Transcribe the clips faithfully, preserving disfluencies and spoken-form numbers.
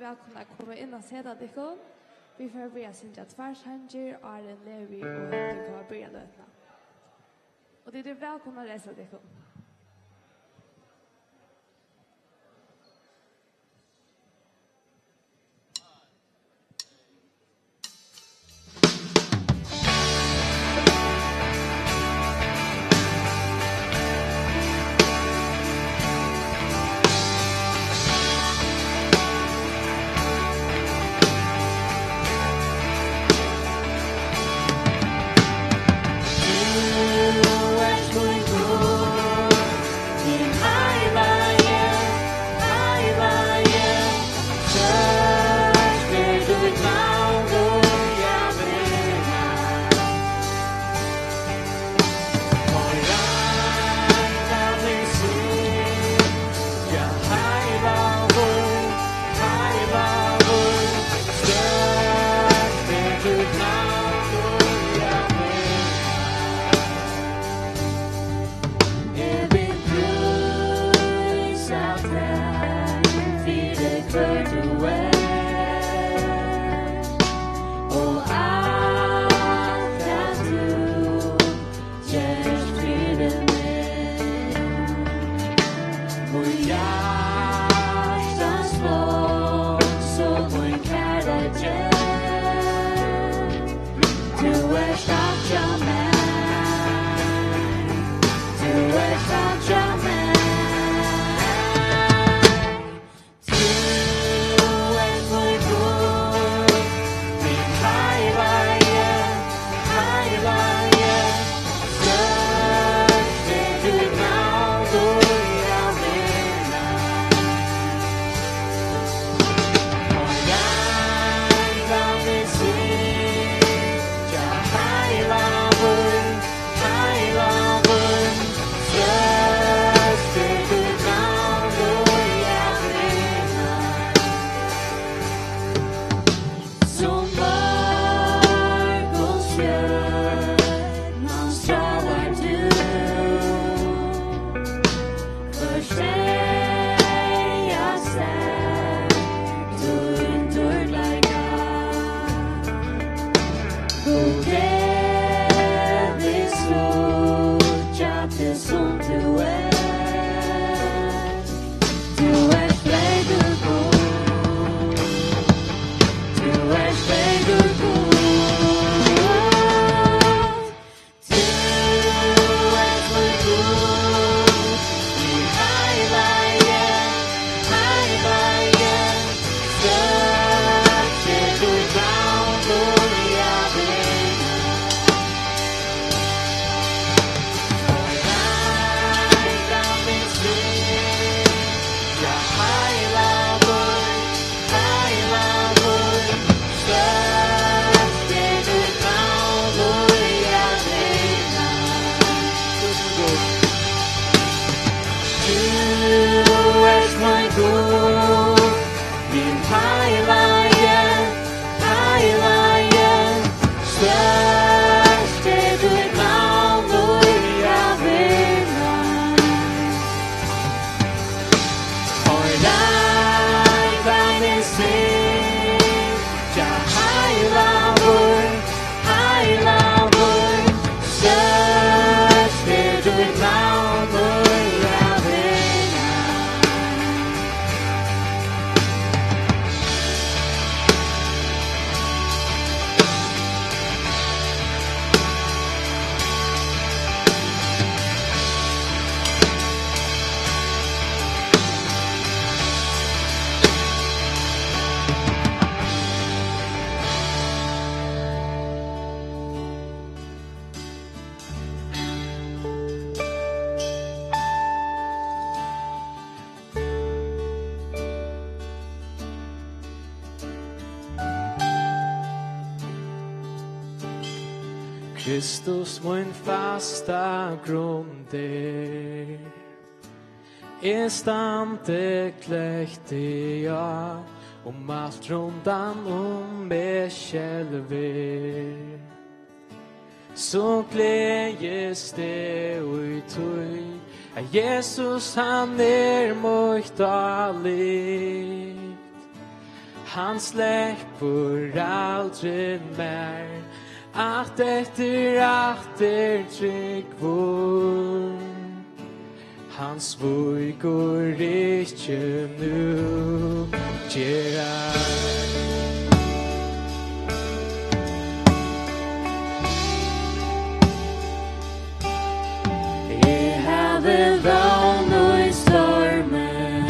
Vælkomin at koma inn og seta tykkum. Vit fara at byrja at syngja tveir sangir, áðrenn Levi og Hildur koma at byrja løtuna. Og tit eru vælkomin at reisa tykkum. Kristus, mín fasta grund er, eg standi kløkti á, um alt rundan um meg skelvir. So gleðist eg í tí, at Jesus, hann er mítt álit. Hann sleppur aldri mær, aftur eftir aftur trúgvur. Hann svíkur ikki nú, ger ei. Eg havi vón í stormin,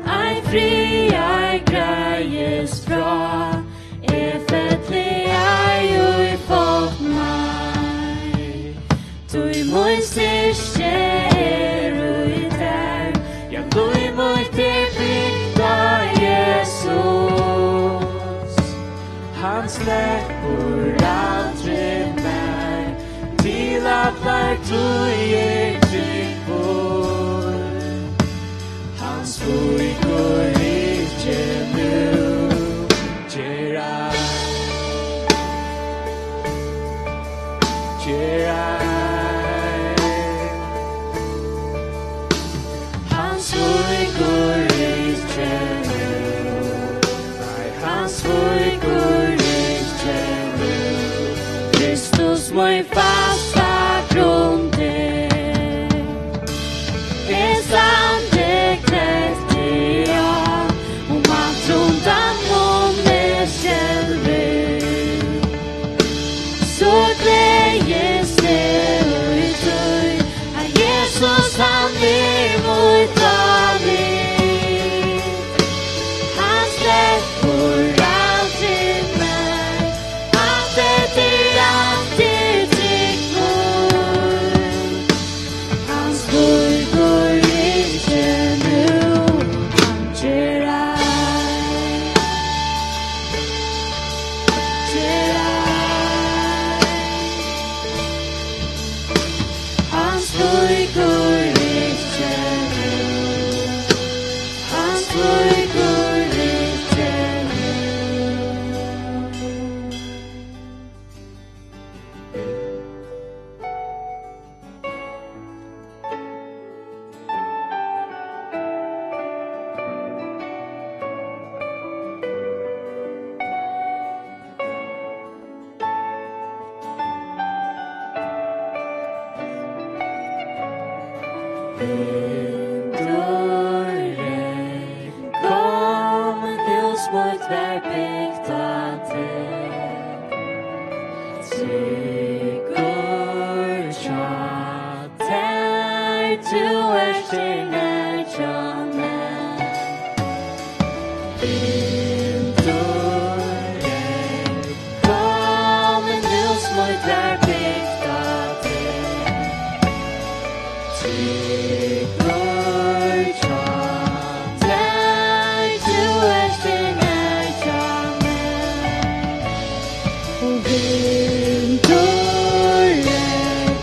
ein friðar greiðist frá. Eg felli ei í fátnleik, tí mín styrki er í tær. Ja, lív mítt er bygt á Jesus. Hann sleppur aldri mær, til allar tíðir tryggur. Hann svíkur ikki nú, ger ei, ger ei. Hann svíkur ikki nú, nei, hann svíkur ikki nú. Kristus mín fasta grund er. Eg standi kløkkur á, um alt rundan um meg skelvir, so gleðist eg í tí, at Jesus, hann er mítt álit. Hann sleppur aldri mær, alt eftir, alt er tryggur. Hann svíkur ikki nú, hann ger ei, ger ei. Hann svíkur ikki nú, hann svíkur ikki nú. Vindur, regn, kom, hús mítt var bygt á teg. Tryggur hjá tær, tú ert til nær hjá mær. Vindur, regn, kom, hús mítt var bygt á teg. Tryggur hjá tær, tú ert til nær hjá mær. Og vindur, regn,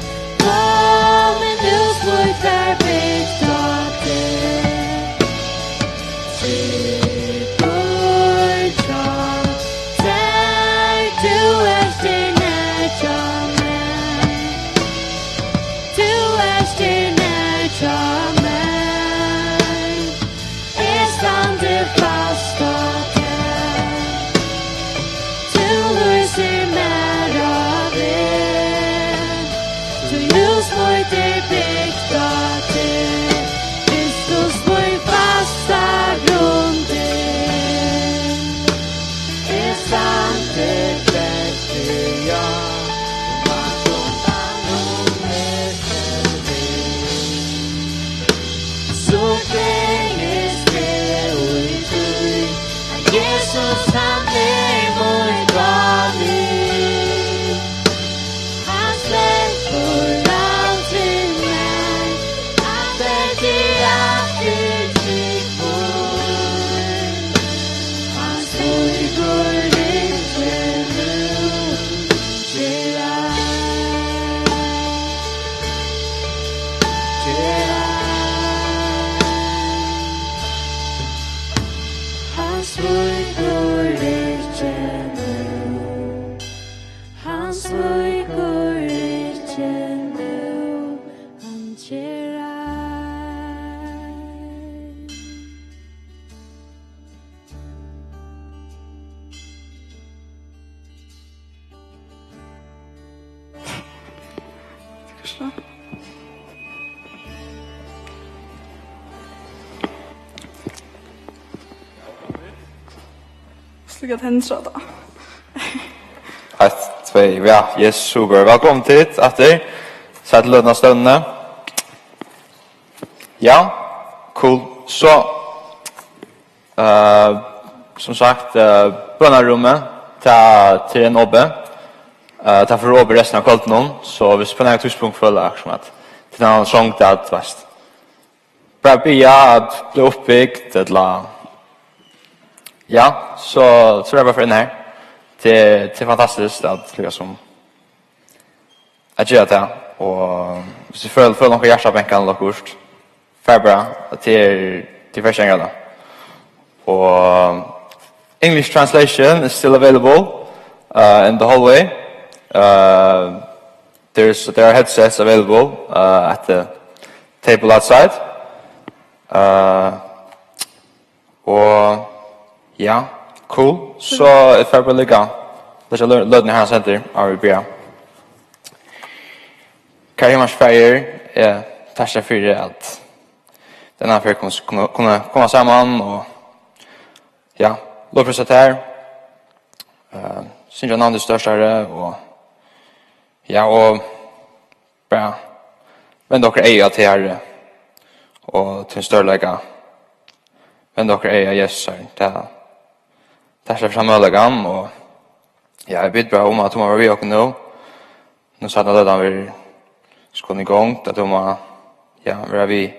kom, hús mítt var bygt á teg. Tryggur hjá tær, tú ert til nær hjá mær. Tú ert til nær hjá mær. Eg standi fast á tær. Tú lýsir mær á veg. Tí hús mítt er bygt á teg. Kristus, mín fasta grundin. Eg standi kløkkur, ja, um alt rundan um meg skelvir, so gleðist eg í tí, at Jesus, hann er mítt álit. Hann sleppur aldri mær, alt eftir, alt er tryggur. Hann svíkur ikki nú, ger ei, ger ei. Hann svíkur ikki nú. Hann svíkur ikki nú, hann ger ei. Slukka tendrað tá. Eitt, tvey, ja, yes, super. Vælkomin til aftur. Sætt løtuna støvnuna. Ja, cool. So, eh, sum sagt, eh, bønarúmið, tað, tað er enn opið. Eh, tað fer opið restina av kvøldinum, so viss tú á nakað tíðspunkt følir akkurát sum at tað er ein song, tað, tú veist, bara biðja at blíva uppbygt, ella, ja, so, so er bara fyri inn her. Tað, tað er fantastiskt at, líkasum, at gera tað, og viss tú følir, følir nakað hjartabankan ella okkurt, far bara, at tað er, tað er fyrst enn tað. Og English translation is still available, uh, in the hallway. Uh, there's, there are headsets available, uh, at the table outside. Uh, og ja, cool. So eg fari bara líka. Leggja lø-, løtuni her, hann sendir, áðrenn vit byrja. Kæru himmalsku Faðir, eg takki tær fyri at denne ferð kunnu, kunnu, kunnu koma saman og, ja, lovprísa tær, eh, syngja navn títt størsta, Harri, og, ja, og bara venda okkara eygu at tær, Harri, og tín stórleika. Venda okkara eygu at Jesus, Harri. Tað, takk fyri møguleikan, og, ja, eg biði bara um, at tú má vera við okkum nú. Nú seinna løtan verður skotin í gongd, at tú má, ja, vera við,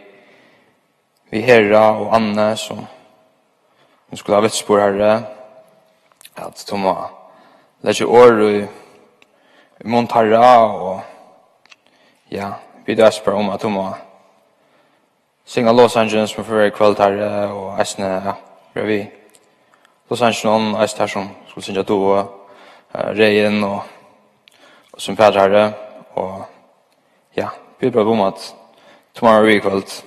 við Hera og Anne, sum nú skulu hava vitnisburð, Harri, at tú má leggja orð í, í munn teirra, og, ja, biði bara um, at tú má signa lovsangin, sum fer í kvøld, Harri, og eisini, ja, vera við lovsanginum, eisini tær, sum skulu syngja, Dua, eh, Regin og, og sum fatur, Harri, og, ja, biði bara um, at tú má vera við í kvøld.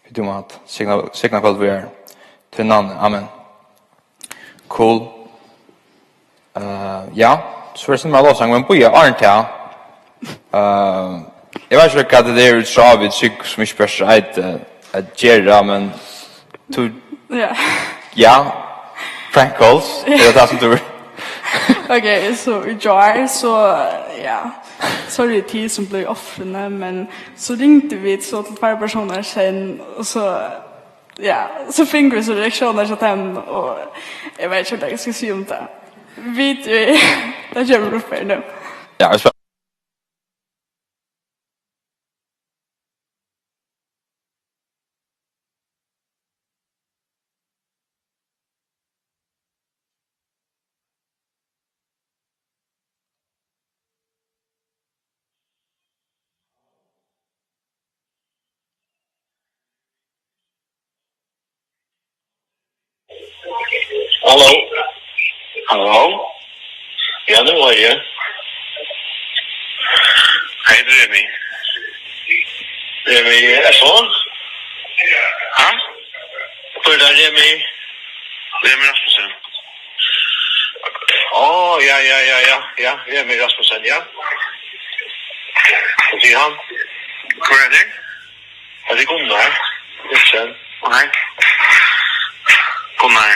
Biði um at signa, signa kvøld við tær. Í tínum navni. Amen. Cool. Eh, ja, so er tað sum er lovsang, men bíða, áðrenn tað. Eh, eg veit ikki, hvat tað er, út frá vit trúgv, sum ikki bert er eitt, eh, at gera, men tú, ja. Ja, prank calls, er tað tað, sum tú vil? Ok, so í gjár, so, ja, sorry, tit sum bleiv ofrini, men so ringdu vit so til tveir persónar sen, og so, ja, so fingu vit so reaktiónar hjá teimum, og eg veit ikki, hvat eg skal siga um tað. Vit, eh, tað kemur upp her nú. Ja, eg spæ- Halló? Halló? Ja, nú eri eg. Hey, tað er Remi. Remi, er tað so? Ha? Hvør er tað, Remi? Remi Rasmussen. Ó, ja, ja, ja, ja, ja, Remi Rasmussen, ja. Hvat sigur hann? Hvør er tað? Hetta er Gunnar Nielsen. Nei. Gunnar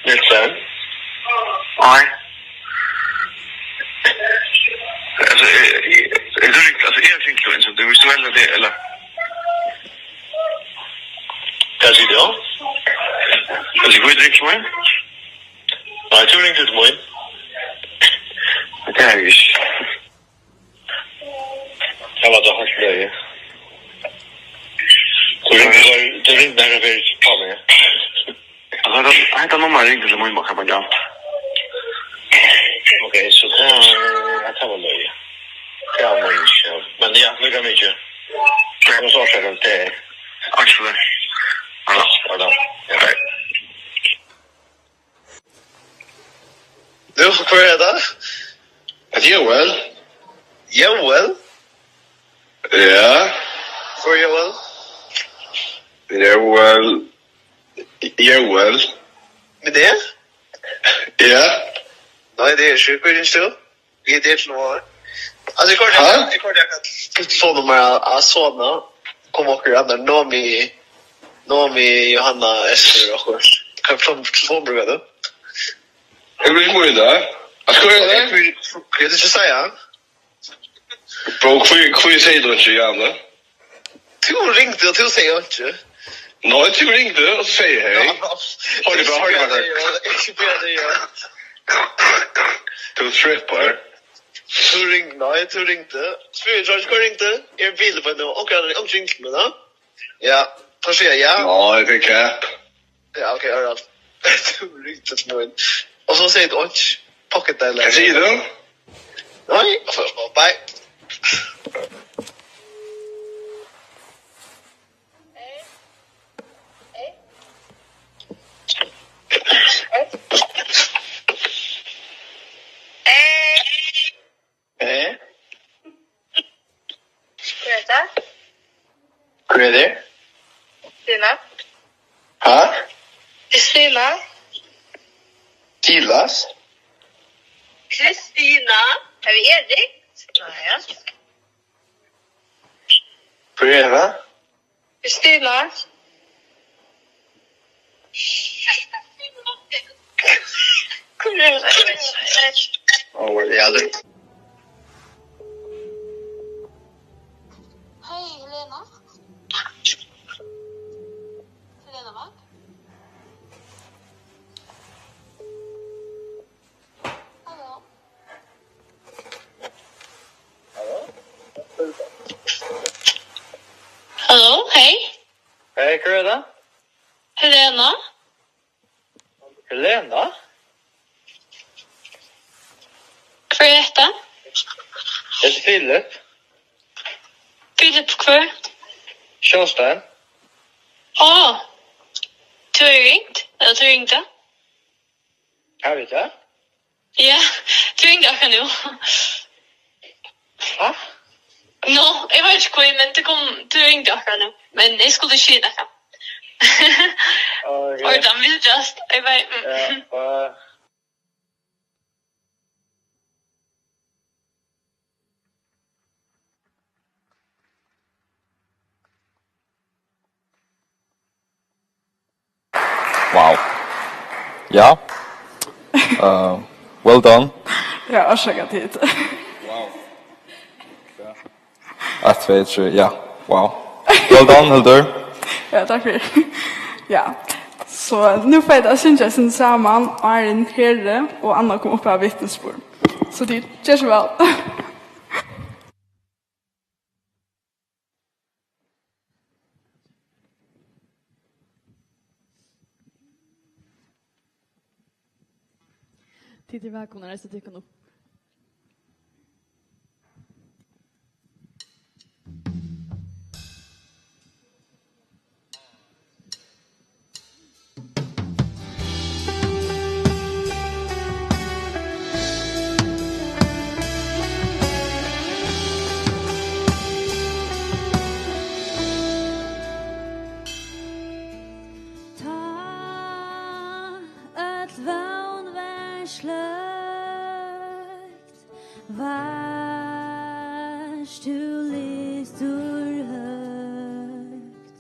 Nielsen. Nei. Altso, eh, eh, tú ringt, altso, eg ringdi inn, so tú, vilt tú velja tað, ella? Hvat sigur tú? Altso, hví ringdi tú inn? Nei, tú ringdi inn. Tað er ikki. Tað var tað heilt løgið. Tú ringdi, tú ringdi nakrar ferðir til Pálma, ja. Altso, hetta, hetta nummarið ringdi til mín, kann man ja. Ok, so tað, ja, tað var løgið. Tað var mín, ja. Men ja, líka mikið. Tað var so skjótt, tað er. Takk fyri tað. Ja, ja, ja. Nú, hvør er tað? Hetta er Jóel. Jóel? Ja. Hvør er Jóel? Jóel. Jóel. Við teg? Ja. Nei, tað er ikki. Hvør er tú? Eg eri til vár. Altso, eg koyrdi, ha? Eg koyrdi akkurát telefonnummarið av, av Sona. Kom okkurt annar, Nomi, Nomi, Johanna, Esther og okkurt. Hvat telefon-, telefonbrúkar tú? Eg vil ikki mína. Hvat skal eg gjøra? Hvat, hvat, hvat er tað tú sigur? Bro, hví, hví segði tú ikki ja, ne? Tú ringdi, og tú segði einki. Nei, tú ringdi, og tú segði hei. Ja. Hoyr bara, hoyr bara. Ikki byrja tað, ja. Tú trippar. Tú ringdi, nei, tú ringdi. Spyr, George, hvat ringdi? Er bilen på nå? Ok, han ringdi meg, da. Ja, takk skal du ha, ja. Nei, tað er cap. Ja, ok, all right. Tú ringdi til mín. Og so segði tú, "Oj, pocket dial." Hvat sigur tú? Nei, og so, bye. Eh? Hvat er hetta? Hvør er tað? Kristina. Ha? Kristina. Silas? Kristina. Har er Erik. Nei, ja. Hvør er hetta? Kristina. Hvør er hetta? Á, ja, tað. Hey, Helena. Helena, hva? Halló. Halló, hey. Hey, hvør er tað? Helena. Helena? Hvør er hetta? Eg heiti Filip. Filip hvør? Sjóstein. Á, tú hevur ringt? Ella tú ringdi? Havi eg tað? Ja, tú ringdi akkurát nú. Ha? Nå, eg veit ikki hví, men tú kom, tú ringdi akkurát nú. Men eg skuldi ikki siga nakað. Ok. Or done, we'll just, eg veit, mm. Ja, og Wow. Ja. Uh, well done. Ja, orsaka tit. Wow. Ja. Eitt, tvey, trý, ja. Wow. Well done, Hildur. Ja, takk fyri. Ja. So, nú fari eg at syngja eitt sindur saman, áðrenn Heri og Anna koma upp av vitnisburð. So tit, ger so væl. Tit eru vælkomin at reisa tykkum upp. Tá øll vón var sløkt, vart tú lýstur høgt.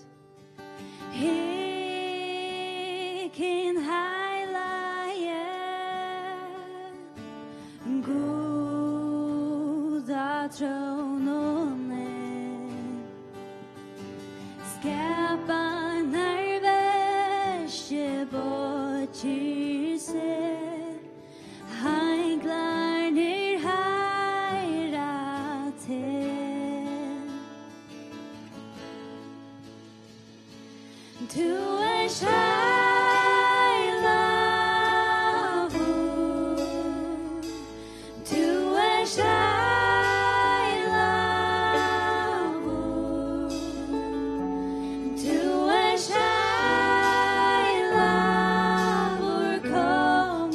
Hygg, hin heilagi Gud á trónuni, skapanarverkið boygir seg, heinglarnir heiðra teg. Tú ert heilagur, tú ert heilagur, tú ert heilagur, Kongur.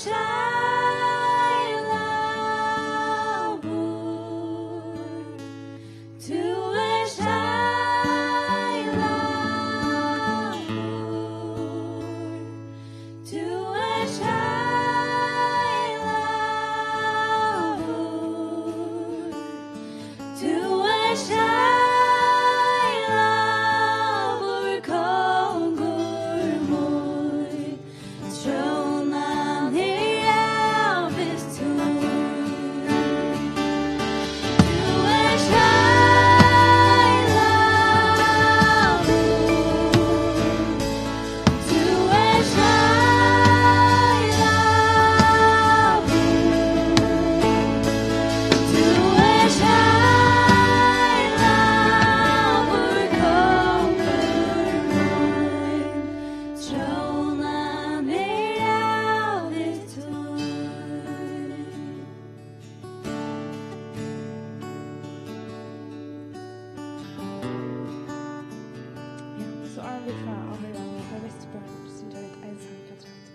Heilagir, tú ert heilagir, tú ert heilagir, tú ert heilagir, kongur mín. Trónan er ævigt tín. Tú ert heilagir, tú ert heilagir, tú ert heilagir, kongur mín. Trónan er ævigt tín. Ja, so áðrenn vit fara at hoyra Óla Vesturberg syngja ein sang afturat.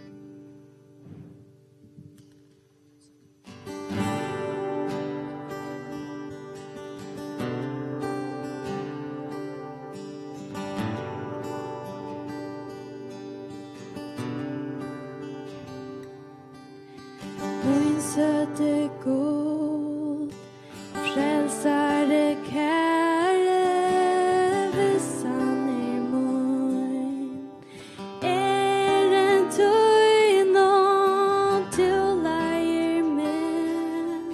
Mín søti Gud, frelsari kæri, vissan er mín. Eg eri tínum, tú leiðir meg,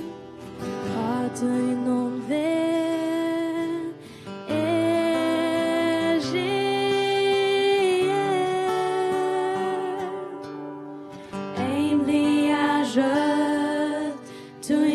á tínum veg eri eg. Eymliga rødd tín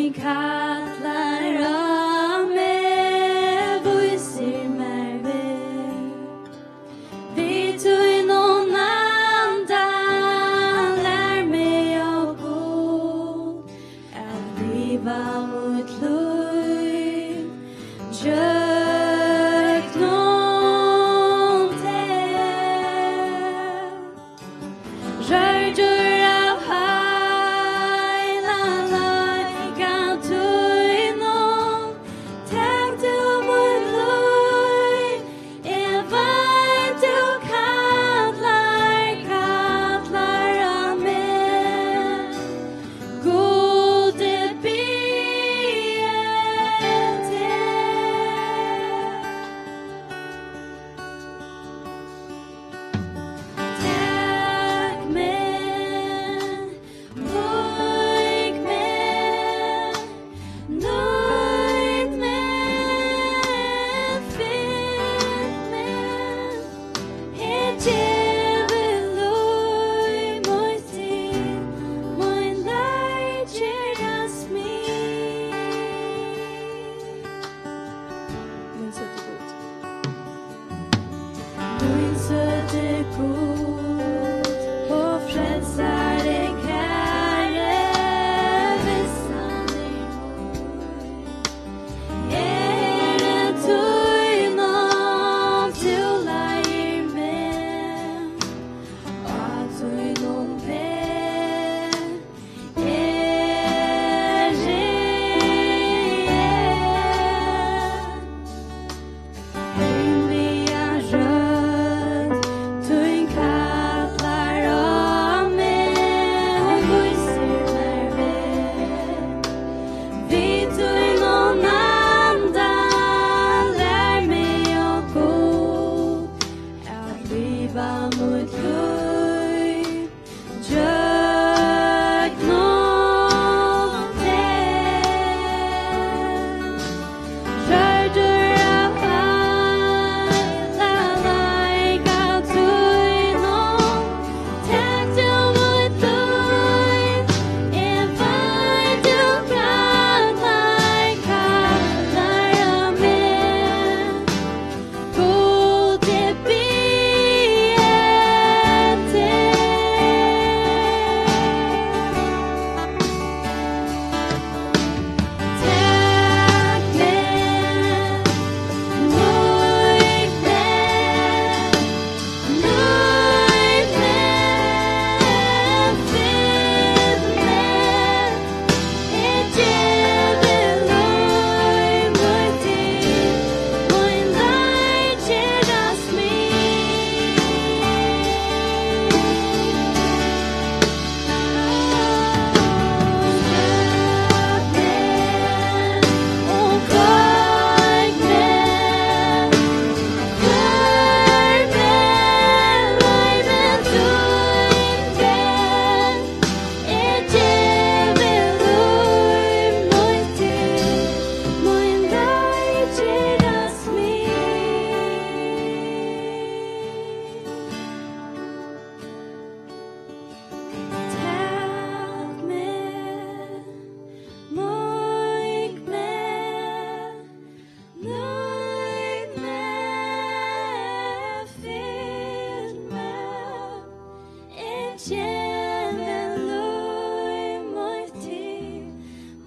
Gevur lív mítt til,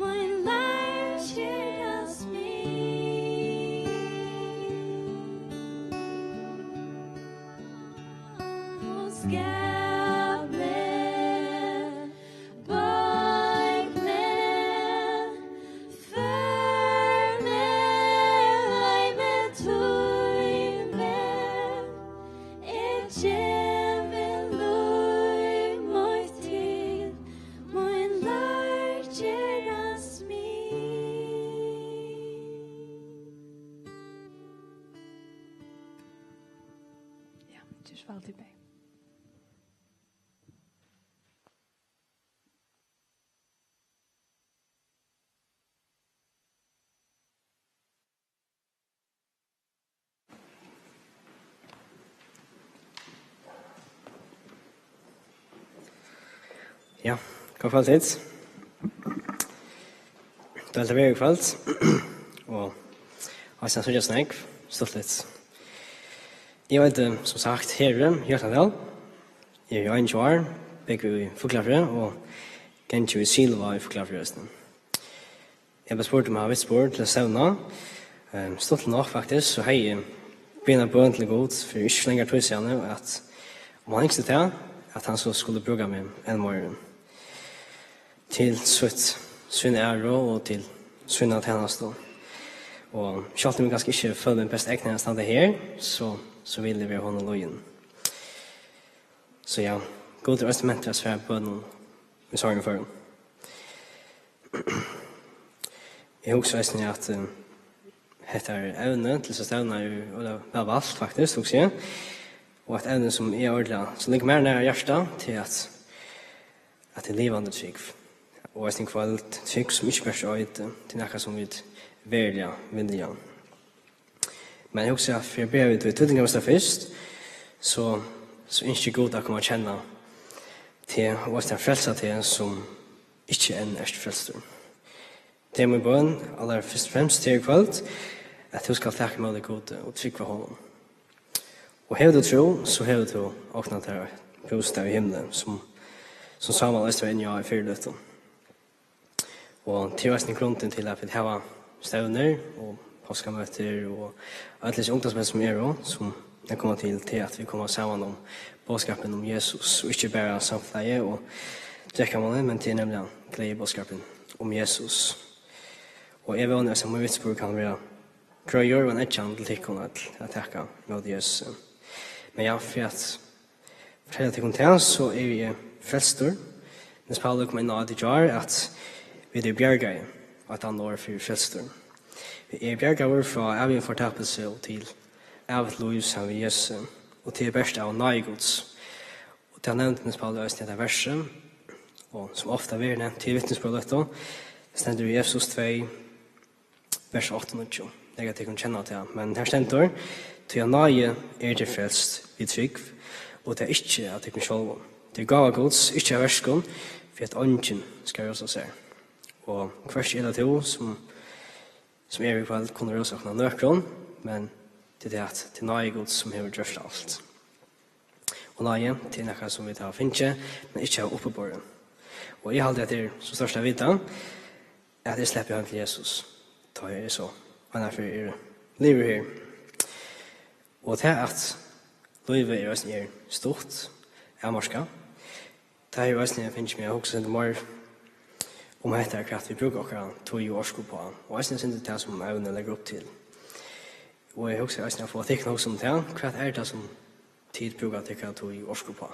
mín leikir gavst mær. Og skap meg, boyg meg, føri meg heim til tín. Eg gevi lív mítt til, mín leikir gavst mær. Ja, ger so væl, Tippey. Ja, gott kvøld, tit. Deiligt at vera her í kvøld. Og eisini at síggjast nógv. Stuttligt. Eg eiti, sum sagt, Heri Hjartardal. Eg eri einogtjúgu ár, búgvi í Fuglafirði og gangi í Silva í Fuglafirði eisini. Eg bleiv spurdur um eg hevði vitnisburð til stevnuna. Ehm, stuttligt nokk, faktiskt, so hevði eg biðið eina bøn til Gud fyri ikki so langari tíð síðani, at um hann ynskti tað, at hann so skuldi brúka meg enn meir til sítt, sína æru og til sína tænastu. Og sjálvt um eg kanska ikki føli meg best egnaðan at standa her, so, so vil eg vera honum lýðin. So ja, Gud er eisini mentur at svara bønum í sovorðnum førum. Eg hugsi eisini, at, eh, hetta er evni til so stevna er øgiliga væl valt, faktiskt, hugsi eg. Og eitt evni, sum eg ordiliga, sum liggur mær nær á hjarta, til at, at tað er livandi trúgv. Og eisini kvøld, trúgv, sum ikki bert er eiti, til nakað, sum vit veruliga vilja. Men eg hugsi, at fyri at byrja við tí týdningarmesta fyrst, so, so ynskir Gud at koma at kenna teg, og at frelsa teg, sum ikki enn ert frelstur. Tað er mín bøn, allar fyrst og fremst til í kvøld, at tú skalt taka ímóti Gudi og trúgva honum. Og hevur tú trú, so hevur tú ognað tær eitt bústað í himli, sum, sum Sámal eisini var inni á í fyrru løtu. Og tað er eisini grundin til, at vit hava stevnur og páskamøtir og øll hesi ungdómsmøti sum eru, sum vit koma til, til at vit koma saman um boðskapin um Jesus, og ikki bara samfelagið og drekkamunnin, men tað er nemliga gleðiboðskapurin um Jesus. Og eg vóni, at mín vitnisburður kann vera greiður og ein eggjan til tykkum øll at taka ímóti Jesusi. Men ja, fyri at fortelja tykkum tað, so eri eg frelstur. Niels Pauli kom inn á tað í gjár, at vit eru bjargaðir, og eitt annað orð fyri frelstur. Eg eri bjargaður frá ævigum fortapilsi og til ævigt lív saman við Jesusi, og tað er bert av náði Guds. Og tað nevndi Niels Pauli eisini hetta versið, og sum ofta verður nevnt til vitnisburðarløtu, stendur í Efesus tvey, vers átta og níggju. Eg veit, tykkum kenna tað, men her stendur: "Tí av náði eru tit frelst við trúgv, og tað ikki av tykkum sjálvum. Tað er gáva Guds, ikki av verkum, fyri at eingin skal rósa sær." Og hvørki eg ella tú, sum, sum eru í kvøld, kunnu rósa okkum av nøkrum, men tað er tað, at tað er náði Guds, sum hevur gjørt alt. Og náði, tað er nakað, sum vit hava fingið, men ikki hava uppiborið. Og eg haldi, at tað er so stórt at vita, at eg sleppi heim til Jesus, tá eg so einaferð eri liðugur her. Og tað, at lívið er eisini er stutt, avmarkað, tað hevur eisini fingið meg at hugsa eitt sindur meir um hetta, hvat vit brúka okkara tíð og orku uppá, og eisini eitt sindur tað, sum evnið leggur upp til. Og eg hugsi eisini at fáa tykkum at hugsa um tað, hvat er tað, sum tit brúka tykkara tíð og orku uppá?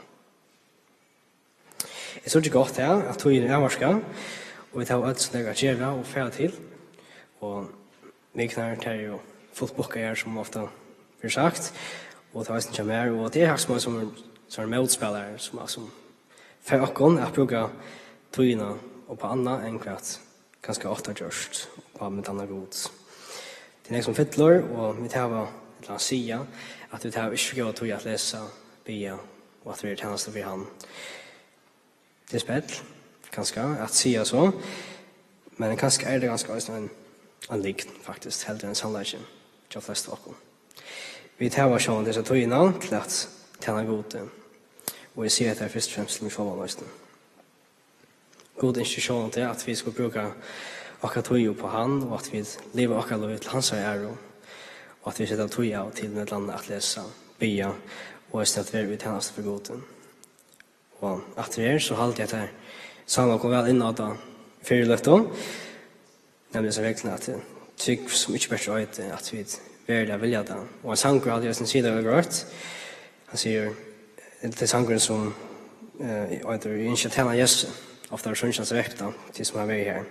Eg síggi gott her, at tíðin er avmarkað, og vit hava øll so nógv at gera og fara til, og vikurnar, tær eru jú fult bukkaðar, sum ofta verður sagt, og tað var eisini hjá mær, og tað er faktiskt meir sum, sum ein mótspælari, sum, sum fær okkum at brúka tíðina upp á annað enn hvat kanska átti at gjørt, og bara minna Gud. Tað er nógv sum fyllir, og vit hava, ella at siga, at vit hava ikki so góða tíð at lesa, biðja og at vera í tænastu fyri hann. Tað er spell, kanska, at siga so, men kanska er tað kanska eisini ein, ein lygn, faktiskt, heldur enn sannleikin hjá flestu okkum. Vit hava sjálvandi hesa tíðina til at tæna Gudi. Og eg sigi hetta fyrst og fremst til meg sjálvan eisini. Gud ynskir sjálvandi, at vit skulu brúka okkara tíð upp á hann, og at vit liva okkara lív til hansara æru, og at vit seta tíð av til millum annað at lesa, biðja, og eisini at vera í tænastu fyri Gudi. Og aftur her, so haldi eg, at tær Sámal kom væl inn á tað fyrr í løtu, nemliga hesa regluna, at, eh, trúgv sum ikki bert er eiti, at vit veruliga vilja tað. Og ein sangur, haldi eg, sum sigur tað væl greitt. Hann sigur, eh, tað er sangurin sum, eh, eitur, Eg ynski at tæna Jesusi. Ofta er sungu hans reypta, tí sum hann verið her.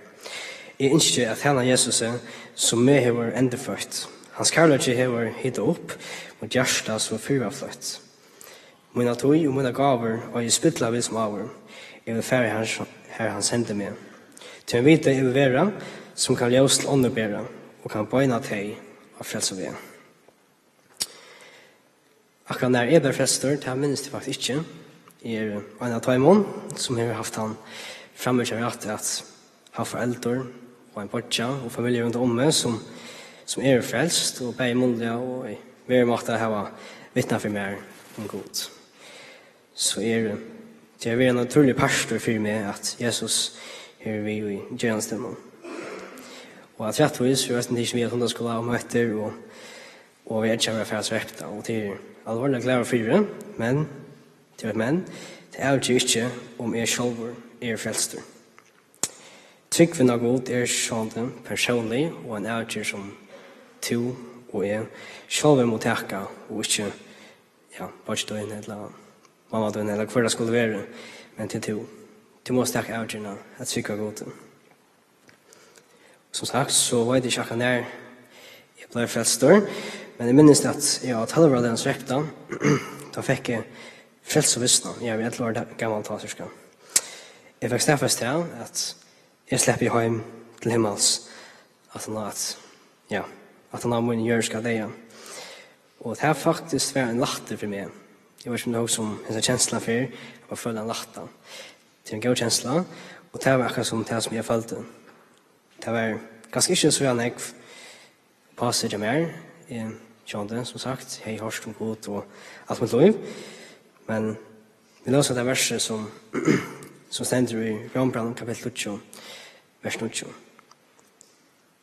Eg ynski at tæna Jesusi, sum meg hevur endurføtt. Hans kærleiki hevur hitað upp mítt hjarta so fyrr var fløtt. Mína tíð og mínar gávur, og eg spilla vil sum áður. Eg vil fara, har, har hann sendi meg. Tí hann veit, eg vil vera, sum kann ljós til onnur bera, og kann beina tey á frelsuveg. Akkurát nær eg bleiv frelstur, tað minnist eg faktiskt ikki. Eg eri ein av teimum, sum hevur havt tann framíhjárætt at hava foreldur og ein beiggja og familju rundan um meg, sum, sum eru frelst, og bæði munnliga og í verumáta hava vitnað fyri mær um Gud. So er, tað hevur verið ein natúrligur partur fyri meg, at Jesus er við í gerandisdegnum. Og at rættvís, við eisini tikið við at hundaskúla og møtir og, og við eggja vera fæs repta, og tað er alvorliga glaður fyri, men, tað er eitt men, tað avger ikki, um eg sjálvur eri frelstur. Trúgvin á Gud er sjálvandi persónlig og ein avgerð, sum tú og eg sjálvir mugu taka, og ikki, ja, beiggi tín ella mamma tín ella hvør tað skuldi verið, men tað er tú. Tú mást taka avgerðina at trúgva Gudi. Sum sagt, so veit eg ikki akkurát nær eg bleiv frelstur, men eg minnist, at eg á tólv ára aldri, tá fekk eg frelsuvissuna. Eg var ellivu ára gamal tá, sirka. Eg fekk staðfest tað, at eg sleppi heim til himmals, aftan á at, ja, aftan á mín jørðiska deyða. Og tað faktiskt var ein lætti fyri meg. Eg veit ikki, um tú hugsar um hesa kensluna fyrr, at føla ein lætta. Tað er ein góð kensla, og tað var akkurát sum tað, sum eg føldi. Tað var kanska ikki so nógv uppá seg hjá mær. Eg, sjálvandi, sum sagt, hevði hoyrt um Gud og alt mítt lív. Men vit lósu tað versið, sum, sum stendur í Rómbrævinum kapittul tíggju, vers níggju.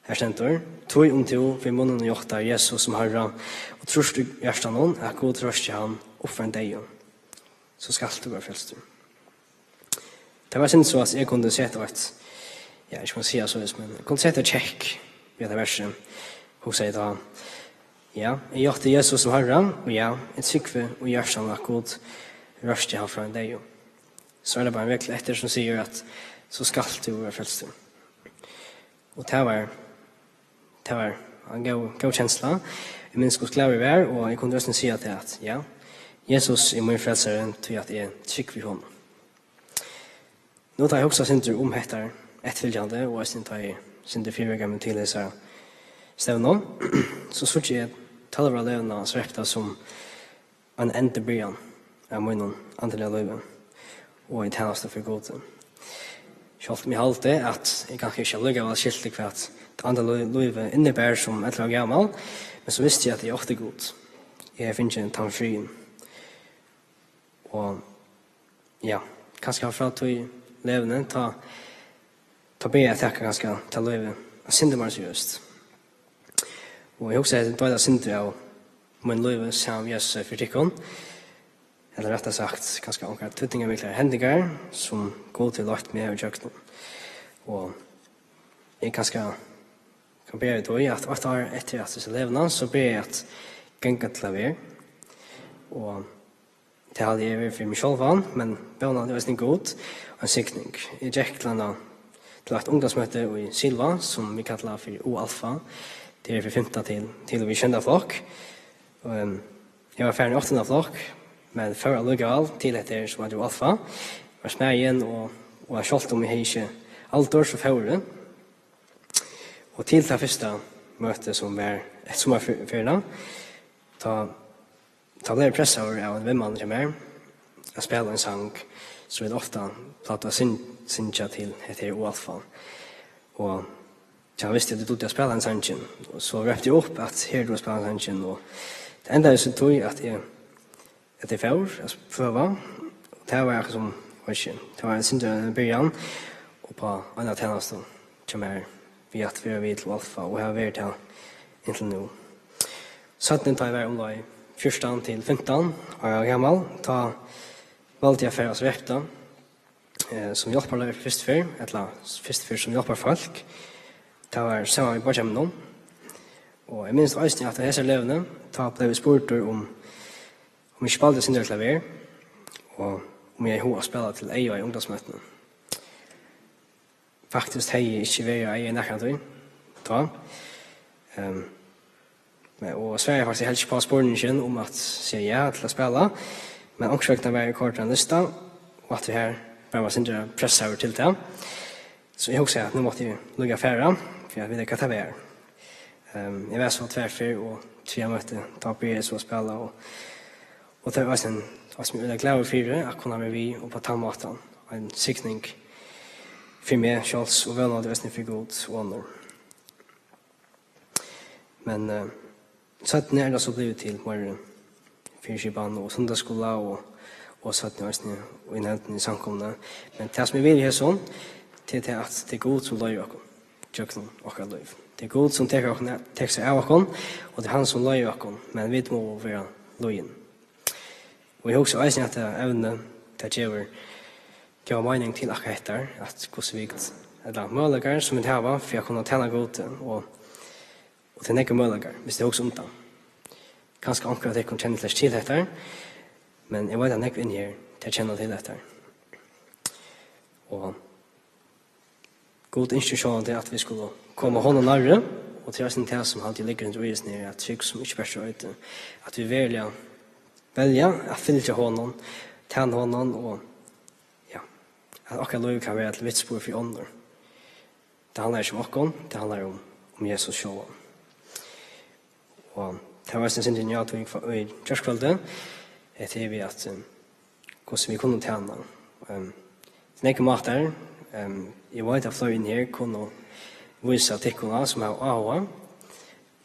Her stendur: Tí um tú við munninum játtar Jesus sum Harra og trýrt í hjartanum, at Gud reisti hann upp frá hinum deyðu, so skalt tú vera frelstur. Tað var eitt sindur so, at eg kundi sett eitt, ja, ikki man siga soleiðis, men eg kundi sett eitt kekk við hetta versið, hugsaði eg tá. Ja, eg játti Jesus sum Harra, og ja, eg trúgvi í hjartanum, at Gud reisti hann frá hinum deyðu. So er tað bara ein regla eftir, sum sigur, at so skalt tú vera frelstur. Og tað var, tað var ein góð, góð kensla. Eg minnist, hvussu glaður eg var, og eg kundi eisini siga tað, at, ja, Jesus er mín frelsari, tí at eg trúgvi honum. Nú, tá eg hugsi eitt sindur um hetta eftirfylgjandi, og eisini tá eg eitt sindur fyrireiki meg til hesa stevnu, so síggi eg tólv ára leguna, so repta sum ein endurbyrjan av mínum andaliga lívi og í tænastu fyri Gudi. Sjálvt um eg haldi, at eg kanska ikki allíkavæl skilti, hvat tað andaliga lí-, lívið innibar sum ellivu ára gamal, men so visti eg, at eg átti Gud. Eg hevði fingið tann friðin. Og, ja, kanska frá tí leguni, tá, tá byrjaði eg at taka kanska tað lívið eitt sindur meira seriøst. Og eg hugsaði, at eg deili eitt sindur av mínum lívi saman við Jesusi fyri tykkum. Ella rættari sagt, kanska onkrar týdningarmiklar hendingar, sum Gud hevur leitt meg ígjøgnum. Og eg kanska kann byrja við tí, at eitt ár eftir at eg sá leguna, so byrjaði eg at ganga til klaver. Og tað haldi eg er fyri meg sjálvan, men vónandi eisini Gud, ein signing. Eg gekk til eina, til eitt ungdómsmøti í Silva, sum vit kalla fyri U-Alfa. Tað er fyri fimta til, til og við sjeynda flokk. Og, ehm, eg var farin í áttanda flokk, men fór allíkavæl til hetta her, sum eitur U-Alfa. Var smæðin, og, og sjálvt um eg hevði ikki aldur, so fór eg. Og til tað fyrsta møtið, sum var eftir summarferiuna, tá Tá bleiv eg pressaður av einum vinmanni hjá mær at spæla ein sang, sum vit ofta plagdu at syn-, syngja til hetta her U-Alfa. Og hann visti, at eg dugdi at spæla ein sangin. Og so rópti eg upp, at her er tú at spæla sangin. Og tað endaði so tí, at eg, at eg fór at prøva. Tað var akkurát sum, veit ikki, tað var eitt sindur ein byrjan upp á eina tænastu hjá mær við at vera við til Alfa og hava verið tað inntil nú. Seinni, tá eg var umleið fjúrtan til fimtan ára gamal, tá valdi eg at fara á Sarepta, eh, sum hjálparleiðari fyrstu ferð, ella fyrstu ferð sum hjálparfólk. Tað var saman við beiggja mínum. Og eg minnist eisini, at á hesari løtuni, tá bleiv eg spurdur um, um eg ikki spældi eitt sindur av klaver, og um eg hevði hug at spæla til Eyða í ungdómsmøtini. Faktiskt hevði eg ikki verið á Eyða í nakrantíð tá. Ehm, men, og svaraði faktiskt helst ikki á spurningin um at siga ja til at spæla, men onkursvegna var eg koyrdur á ein lista, og at eg har bara var sindur pressaður til tað. So eg hugsaði, at nú mátti eg líka fara, fyri at vita, hvat tað var. Ehm, eg var so tvær ferð, og triðja møtið, tá byrjaði eg so at spæla, og, og tað var eisini, eisini øgiliga glaður fyri at kunna vera við upp á tann mátan. Ein signing fyri meg sjálvs, og vónandi eisini fyri Gud og onnur. Men, eh, seinni er tað so blivið til meira fyriskipan og sunnudagsskúla og, og seinni eisini í nevndini í samkomuni. Men tað, sum eg vil í hesum, tað er tað, at tað er Gud, sum leiðir okkum gjøgnum okkara lív. Tað er Gud, sum tekur okkum, tekur seg av okkum, og tað er hann, sum leiðir okkum, men vit mugu vera lýðin. Og eg hugsi eisini, at tað evnið, tað gevur, gevur meining til akkurát hetta, at hvussu vit, ella møguleikar, sum vit hava fyri at kunna tæna Gudi, og, og tað er nógvir møguleikar, viss tit hugsa um tað. Kanska onkur av tykkum kennir slett til hetta, men eg veit, at nógv inni her, tey kenna til hetta. Og Gud ynskir sjálvandi, at vit skulu koma honum nærri, og tað er eisini tað, sum haldi eg liggur undir í hesum her, at trúgv, sum ikki bert er á eiti, at vit veruliga velja at fylgja honum, tæna honum, og, ja, at okkara lív kann vera til vitnisburð fyri onnur. Tað handlar ikki um okkum, tað handlar um, um Jesus sjálvan. Og tað var eisini eitt sindur inn á tað í kva-, í gjárkvøldið, hetta her við at, um, hvussu vit kunnu tæna. Um, tað eru nógvir mátar, um, eg veit, at fleiri inni her kunnu vísa tykkum á, sum hava áhuga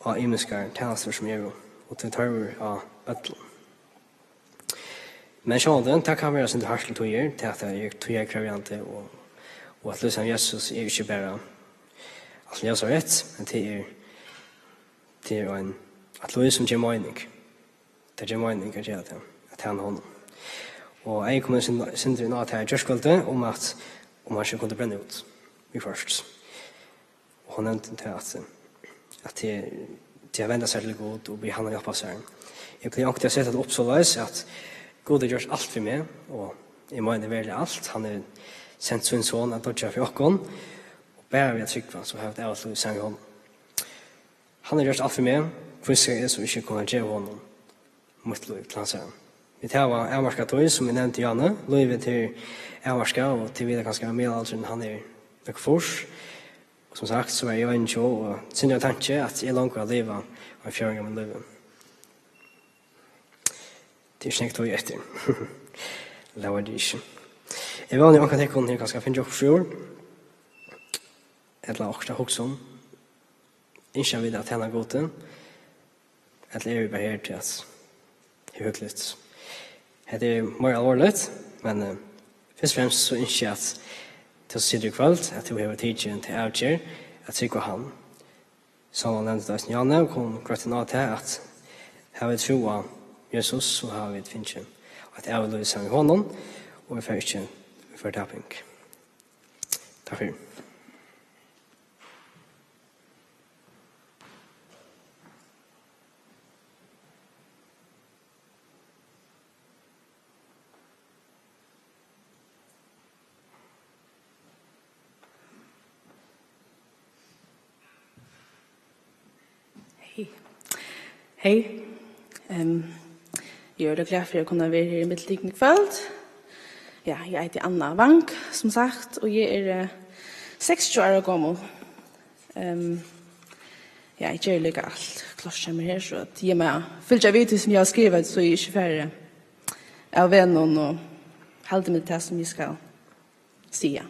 á ymiskar tænastur, sum eru, og tað er tørvur á øllum. Men sjálvandi, tað kann vera eitt sindur hart til tíðir, tað at tað er tíðarkrevjandi, og, og at lýsa Jesus er ikki bara alt ljósareytt, men tað er, tað er ein, eitt lív, sum ger meining. Tað ger meining at gera tað, at tæna honum. Og eg kom eitt sindur inn á tað í gjárkvøldið, um at, um hann ikki kundi brenna út viðhvørt. Og hon nevndi tað, at, at tað, tað at venda sær til Gud og biðja hann hjálpa sær. Eg plagi onkuntíð at seta tað upp soleiðis, at Gud hevur gjørt alt fyri meg, og eg meini veruliga alt. Hann hevur sent sín son at doyggja fyri okkum, og bara við at trúgva, so hava vit ævigt lív saman við honum. Hann hevur gjørt alt fyri meg, hví skal eg so ikki kunna geva honum mítt lív til hansara? Vit hava avmarkað tíð, sum eg nevndi áðni. Lívið er avmarkað, og tit vita kanska, at miðalaldurin, hann er nøkur fýrs. Og sum sagt, so var eg einogtjúgu, og sindur av tanki, at eg longu havi livað ein fjórðing av mínum lívi. Tað er ikki nógv tíð eftir. Tað var tað ikki. Eg vóni, onkur av tykkum hevur kanska fingið okkurt úr, ella okkurt at hugsa um. Ynskja vit at tæna Gudi? Ella eru vit bara her til at hava hugnaligt? Hetta er meira alvorligt, men, eh, fyrst og fremst so ynski eg, at tú situr í kvøld, at tú hevur tikið ta avgerð at trúgva hann. Sum hann nevndi eisini, Janne, kom greitt inn á tað, at hava vit trúð á Jesus, so hava vit fingið eitt ævigt lív saman við honum, og vit fara ikki í fortaping. Takk fyri. Hey. Hey. Ehm, eg eri glað fyri at kunna vera her í millum tykkum í kvøld. Ja, eg eiti Anna Wang, sum sagt, og eg eri, eh, seksogtjúgu ára gomul. Ehm, ja, eg geri líka alt klárt hjá mær her, so at eg má fylgja við tí, sum eg havi skrivað, so eg ikki fari av vegnum og haldi meg til tað, sum eg skal siga.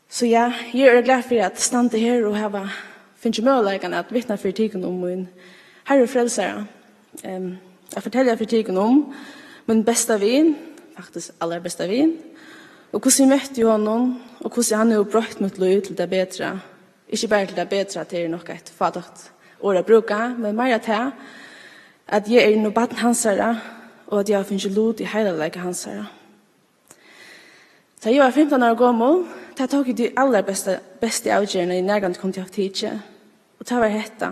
So ja, eg eri glað fyri at standa her og hava fingið møguleikan at vitna fyri tykkum um mín Harra og Frelsara. Ehm, at fortelja fyri tykkum um mín besta vin, faktiskt allarbesta vin, og hvussu eg møtti honum, og hvussu hann hevur broytt mítt lív til tað betra. Ikki bara til tað betra, tað er nokk eitt fátækt orð at brúka, men meira tað, at eg eri nú barn hansara, og at eg havi fingið lut í heilagleika hansara. Tá eg var fimtan ára gomul, tá tók eg tey allarbesta, bestu avgerðina, eg nakrantíð kundi havt tikið. Og tað var hetta,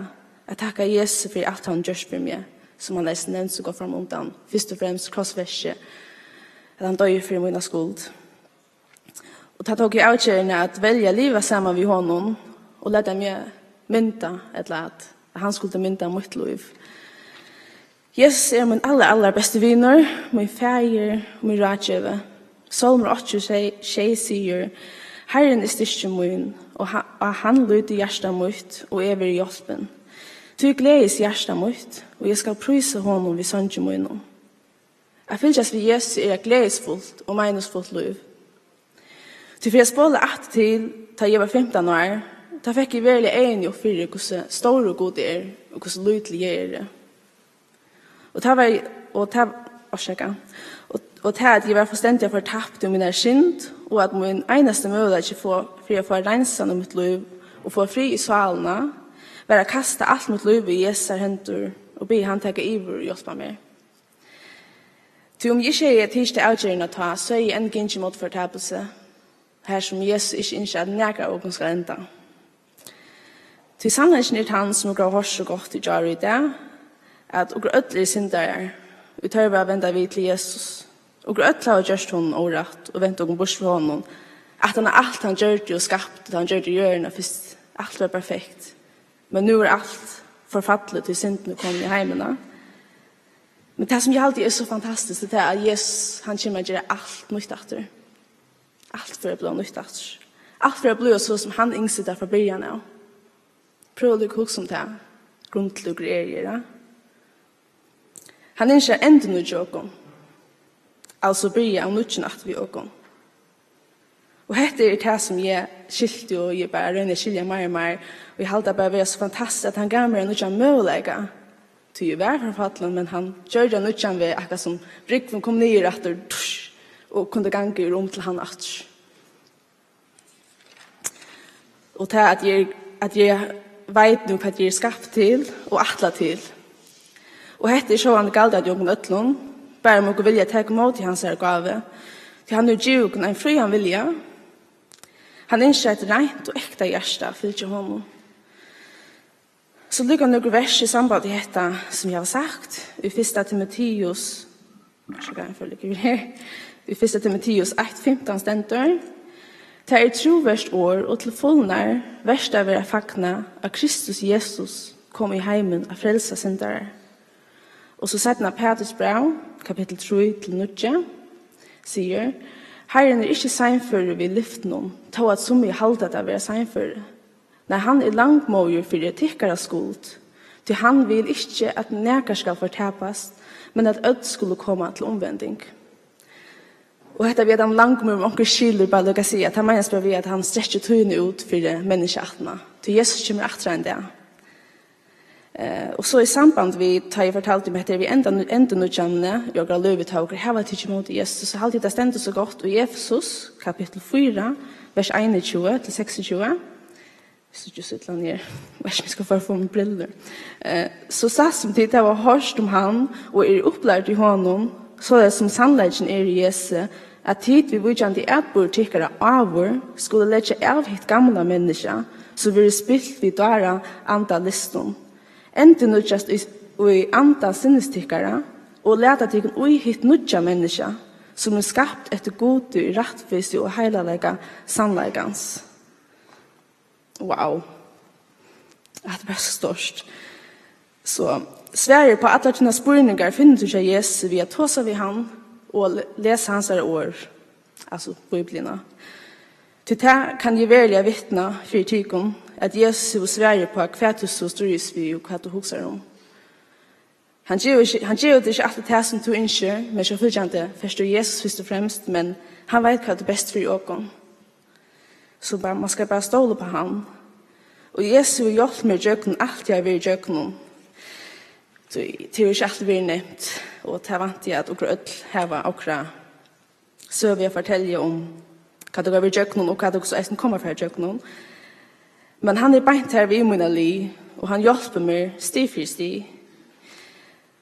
at takka Jesu fyri alt, hann gjørt fyri meg, sum hann eisini nevndi so gott fram undan, fyrst og fremst krossverkið, at hann doyði fyri mína skuld. Og tá tók eg avgerðina at velja at liva saman við honum og lata meg mynda, ella at, at hann skuldi mynda mítt lív. Jesus er mín allar, allarbesti vinur, mín faðir og mín ráðgevi. Sálmur áttaogtretivu sigur: "Harrin er styrki mín, og ha-, á hann lítur hjarta mítt, og eg verði hjálpin. Tí gleðist hjarta mítt, og eg skal prísa honum við songi mínum." At fylgjast við Jesusi er eitt gleðisfult og meiningfult lív. Tí fyri at spola aftur til, tá eg var fimtan ár, tá fekk eg veruliga eyguni upp fyri, hvussu stórur Gud er, og hvussu lítil eg eri. Og tað var, og tað, orsaka, og, og tað, at eg var fullstendiga fortapt í mínari synd, og at mín einasti møguleiki fyri, fyri at fáa reinsan í mítt lív og fáa frið í sálina, var at kasta alt mítt lív í Jesu hendur og biðja hann taka yvir og hjálpa mær. Tí um eg ikki hevði tikið ta avgerðina tá, so hevði eg enn gingið móti fortapilsi, har sum Jesus ikki ynskir, at nakar av okkum skal enda. Tí sannleikin er tann, sum okur hava hoyrt so gott í gjár og í dag, at okur øll eru syndarar, í tørvi at venda við til Jesus. Okur øll hava gjørt honum órætt og vent okum burtur frá honum, aftan á alt hann gjørdi og skapti, tá hann gjørdi jørðina fyrst. Alt var perfekt. Men nú er alt forfallið, tí syndin er komin í heimina. Men tað, sum eg haldi er so fantastiskt, er tað, at Jesus, hann kemur at gera alt nýtt aftur. Alt fer at blíva nýtt aftur. Alt fer at blíva so, sum hann ynskti tað frá byrjan av. Prøva líka at hugsa um tað. Grundlíkur er, er, ja. Hann ynskir at endurnýggja okum. Altso byrja av nýggjum aftur við okum. Og hetta er tað, sum eg skilti, og eg bara royni at skilja meir og meir. Og eg haldi bara vera so fantastiskt, at hann gav mær ein nýggjan møguleika. Tí eg var forfallin, men hann gjørdi ein nýggjan veg, akkurát sum brúgvin kom niður aftur, tush, og kundi ganga úr um til hann aftur. Og tað, at eg, at eg veit nú, hvat eg eri skapt til og ætlað til. Og hetta er sjálvandi galdandi í okkum øllum, bara um okur vilja taka ímóti hansara gávu, tí hann hevur givið okkum ein frían vilja. Hann ynskir eitt reint og ekta hjarta at fylgja honum. So líka nøkur vers í samband við hetta, sum eg havi sagt, í fyrsta Timoteus, so kann eg følga yvir her, í fyrsta Timoteus eitt fimtan stendur: "Tað er trúvert orð og til fulnar vert at vera fagnað, at Kristus Jesus kom í heimin at frelsa syndarar." Og so seinna Peturs bræv, kapittul trý til níggju, sigur: "Harrin er ikki seinførur við lyftunum, tó at summi halda tað vera seinføri. Nei, hann er langmóður fyri tykkara skuld, tí hann vil ikki, at nakar skal fortapast, men at øll skulu koma til umvending." Og hetta við, at hann langmóður, um onkur skilur, bara líka siga, at tað meinast bara við, at hann strekkir tíðina út fyri menniskjaættina. Tí Jesus kemur aftur ein dag. Eh, og so í samband við, tá eg fortaldi um hetta við enda-, endurnýggjanina í okkara lívi, tá okur hava tikið ímóti Jesus, so haldi eg, tað stendur so gott í Efesus, kapittul fýra, vers einogtjúgu til seksogtjúgu. Eg síggi so illa niður. Veit ikki, um eg skal fara at fáa mær brillur. Eh, so satt sum tit hava hoyrt um hann og eru upplærd í honum, soleiðis sum sannleikin er í Jesu, at tit viðvíkjandi atburð tykkara áður skulu leggja av hitt gamla menniskja, sum verður spilt við dára anda lystum, endurnýggjast í, í anda sinnis tykkara, og lata tykkum í hitt nýggja menniskja, sum er skapt eftir Gudi í rættvísi og heilagleika sannleikans. Wow. Hatta er bara so stórt. So, svarið upp á allar tínar spurningar finnur tú hjá Jesusi við at tosa við hann og le-, lesa hansara orð, altso Bíbliuna. Tí tað kann eg veruliga vitna fyri tykkum, at Jesus hevur svarið upp á, hvat tú so stríðist við og hvat tú hugsar um. Hann gevur ikki, hann gevur tær ikki altíð tað, sum tú ynskir, men sjálvfylgjandi fert tú Jesus fyrst og fremst, men hann veit, hvat er best fyri okum. So bara, man skal bara stóla upp á hann. Og Jesus hevur hjálpt mær gjøgnum alt, eg havi verið gjøgnum. So, tað hevur ikki altíð verið nemt, og tað vænti eg, at okur øll hava okra søgu at fortelja um, hvat okur hava verið gjøgnum, og hvat okur so eisini koma at fara gjøgnum. Men hann er beint har við mína lið, og hann hjálpir mær stig fyri stig.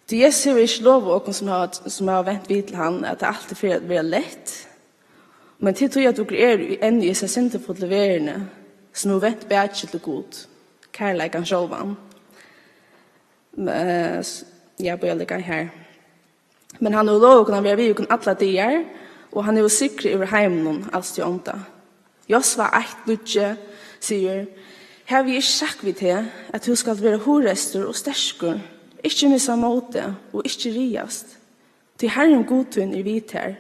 Tí Jesus hevur ikki lovað okkum, sum hava, sum hava vent við til hann, at tað altíð fer at vera lætt. Men til tí at okur eru í, enn í hesi syndafullu verðini, sum hevur vent bakið til Gud, kærleikan sjálvan. Men, eh, s-, ja, bíða líka her. Men hann hevur lovað okkum at vera við okkum allar dagar, og hann hevur sigrað yvir heiminum, als tí ónda. Josva eitt níggju sigur: Havi eg ikki sagt við teg, at tú skalt vera hugreystur og sterkur, ikki missa mótið og ikki ræðast? Tí Harrin Gud tín er við tær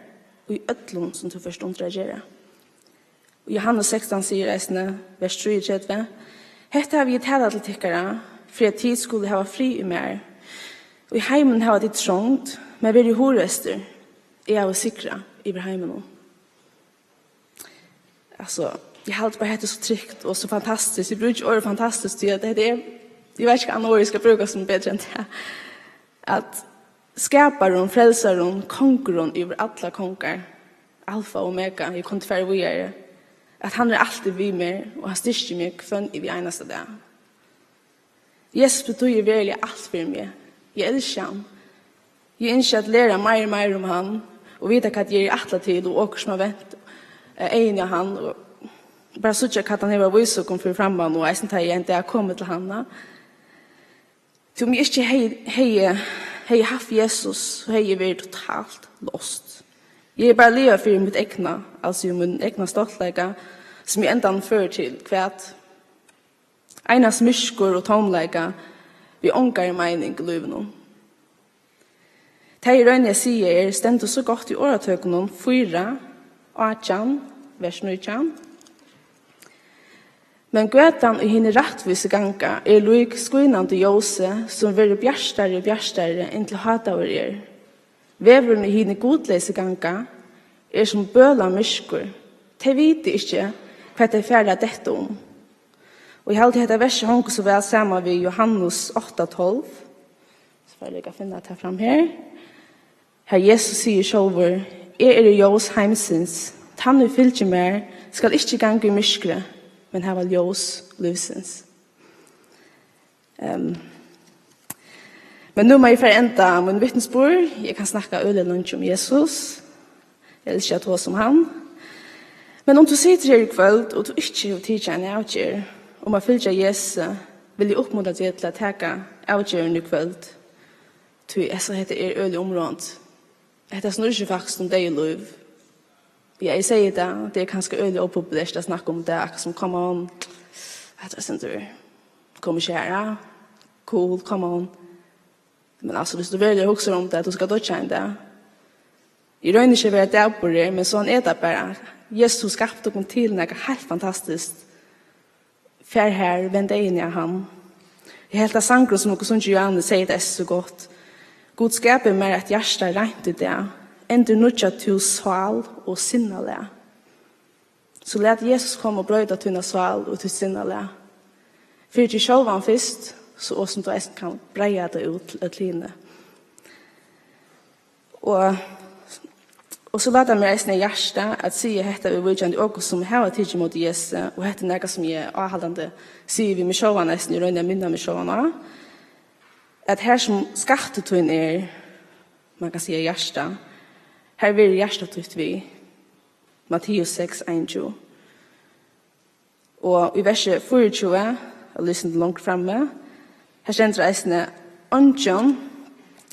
í øllum, sum tú fert undir at gera. Og Jóhannes sekstan sigur eisini, vers trýogtretivu: Hetta havi eg talað til tykkara, fyri at tit skulu hava frið í mær. Og í heiminum hava tit trongd, men verið hugreystur, eg havi sigrað yvir heiminum. Altso, eg haldi bara, hetta er so trygt og so fantastiskt. Eg brúki orðið fantastiskt, tí at hetta er, eg veit ikki, hvat annað orð eg skal brúka sum betri enn tað. At skaparin, frelsarin, kongurin yvir allar kongar, alfa og omega, eg kundi farið víðari, at hann er altíð við mær, og hann styrkir meg hvønn yvir einasta dag. Jesus betýðir veruliga alt fyri meg. Eg elski hann. Eg ynski at læra meir og meir um hann, og vita, hvat eg eri ætlað til, og okur sum hava vent, eh, eyguni á hann, og bara síggja, hvat hann hevur at vísa okkum fyri framman, og eisini, tá eg ein dag komi til hann, ja. Tí um eg ikki hevði, hevði, hevði havt Jesus, so hevði eg verið totalt lost. Eg hevði bara livað fyri mítt egna, altso mín egna stoltleika, sum í endanum førir til hvat? Einans myrkur og tómleika, við ongari meining í lívinum. Tað, eg royni at siga, er, stendur so gott í Orðatøkunum fýra, átjan, vers nítjan: Men gøtan, ið hinir rættvísu ganga, er lík skínandi ljósi, sum verður bjartari og bjartari, inntil hádagur er. Vegurin, ið hinir gudleysu ganga, er sum bølamyrkur. Tey vita ikki, hvat tey fara at detta um. Og eg haldi, hetta versið hongur so væl saman við Jóhannes átta tólv. So fari eg at finna tað fram her. Har Jesus sigur sjálvur: Eg eri ljós heimsins. Tann, ið fylgir mær, skal ikki ganga í myrkri, men hava ljós lívsins. Ehm, men nú má eg fara at enda mín vitnisburð. Eg kann snakka øgiliga leingi um Jesus. Eg elski at tosa um hann. Men um tú situr her í kvøld, og tú ikki hevur tikið eina avgerð um at fylgja Jesusi, vil eg uppmuntra teg til at taka avgerðina í kvøld. Tí, altso, hetta er øgiliga umráðandi. Hetta snýr seg faktiskt um deyð og lív. Ja, eg sigi tað, tað er kanska øgiliga ópopulert at snakka um tað, akkurát sum, come on, hetta er sindur, kom ikki her, ja, cool, come on. Men altso, viss tú veruliga hugsar um tað, at tú skalt doyggja ein dag. Eg royni ikki at vera dapurur, men soleiðis er tað bara. Jesus skapti okkum til nakað heilt fantastiskt. Far har, vend eyguni á hann. Eg helt, at sangurin, sum okur sungu í Jóhannes, segði tað so gott: Gud, skapi mær eitt hjarta reint í dag, endurnýggja tú sál og sinnalag. So lat Jesus koma og broyta tína sál og títt sinnalag. Fyri teg sjálvan fyrst, so og sum tú eisini kann breiða tað út til øll hini. Og, og so lat mær eisini í hjarta at siga hetta viðvíkjandi okur, sum hava tikið ímóti Jesusi, og hetta er nakað, sum eg áhaldandi sigi við meg sjálvan eisini, eg royni at minna meg sjálvan á, at har sum skattur tín er, man kann siga hjarta, har verður hjarta títt við. Matteus seks, einogtjúgu. Og í versi fýraogtjúgu, og líkasum longur frammi, har stendur eisini: Eingin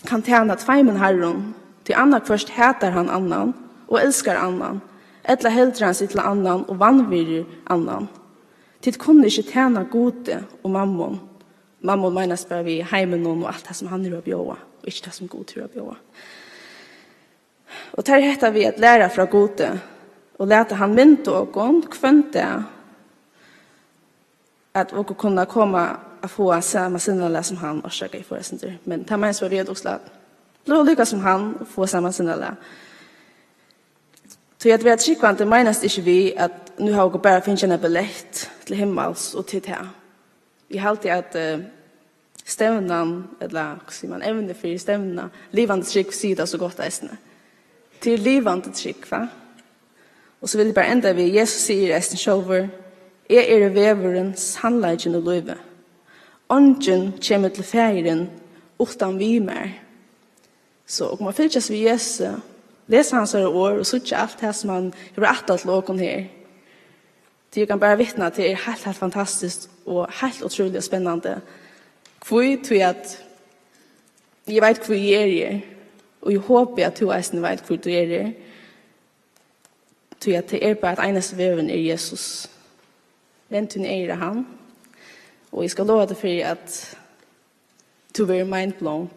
kann tæna tveimum harrum, tí annaðhvørt hatar hann annan og elskar annan, ella heldur hann seg til annan og vanvirðir annan. Tit kunnu ikki tæna Gudi og Mammon. Mammon meinast bara við heiminum og alt tað, sum hann hevur at bjóða, og ikki tað, sum Gud hevur at bjóða. Og tað er hetta við at læra frá Gudi og lata hann mynda okkum hvønn dag, at okur kunna koma at fáa sama sinnalag sum hann. Orsaka, eg fór eitt sindur, men tað meinast bara við, at okur skulu blíva líka sum hann og fáa sama sinnalag. Tí at vera trúgvandi meinast ikki við, at nú hava okur bara fingið eina billett til himmals og til tað. Eg haldi, at, eh, stevnan, ella, hvat sigur man, evnið fyri stevnuna, livandi trúgv, sigur tað so gott eisini. Tað er livandi trúgv, hvat? Og so vil eg bara enda við, Jesus sigur eisini sjálvur: "Eg eri vegurin, sannleikin og lívið. Eingin kemur til Faðirin uttan við mær." So, og man fylgjast við Jesusi, lesa hansara orð og síggja alt tað sum hann hevur ætlað til okkum her. Tí eg kann bara vitna, at tað er heilt, heilt fantastiskt og heilt ótrúliga spennandi. Hví? Tí at eg veit, hví eg eri her, og eg hopi, at tú eisini veit, hví tú eri her. Tí at tað er bara eitt einasta vegurin, er Jesus. Vend tíni eygu á hann, og eg skal lova tær fyri, at tú verður mind blown,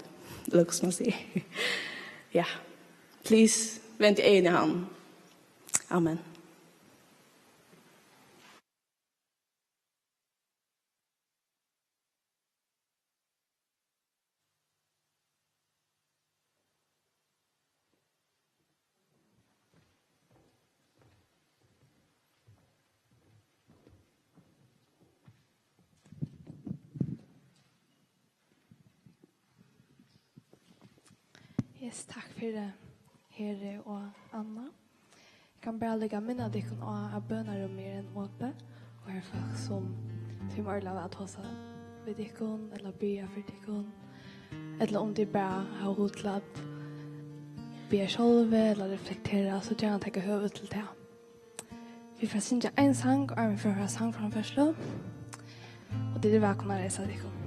ella hvussu man sigur. Ja. Please, vend eyguni á hann. Amen. Yes, takk fyri, Heri og Anna. Eg kann bara líka minna tykkum á, at bønarúmið er enn opið, og her er fólk, sum tíma ordiliga væl at tosa við tykkum, ella biðja fyri tykkum, ella um tit bara hava hug til at biðja sjálvi, ella reflektera, so gjarna taka høvi til tað. Vit fara at syngja ein sang, áðrenn vit fara at fara sangframførslu, og tit eru vælkomin at reisa tykkum.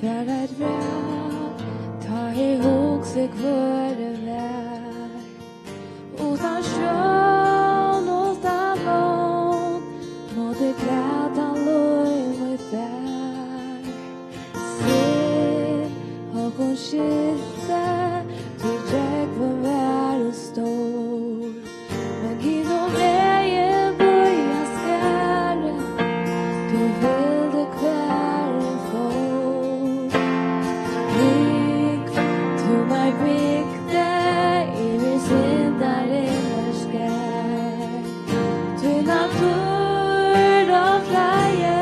Var eitt val, tá eg hugsi, hvør eg var. Uttan sjón, uttan vón, mátti glata lív mítt var. Seg okkum skilti, tí gjógvin var ov stór. Men hinum megin bíðar skarið, tú vildi hvar eg fór. Bygd, tú mær bygdi, yvir syndarar skarð. Tína dýru gleði,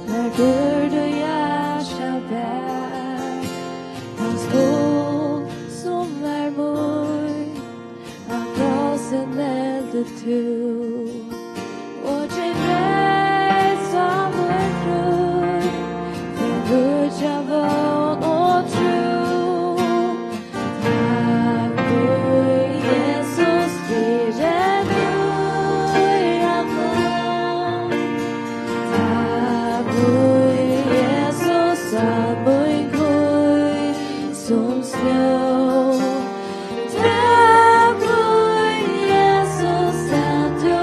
mær dýrt hjarta bar. Tann skuld, sum var mín, á krossi negldi tú. Og gevst frelsu á mín brúk, fær nýggja vón og trú. Takk, Gud Jesus, fyri dýra náð. Takk, Gud Jesus, at mín kvíg sum snjó. Takk, Gud Jesus, at tú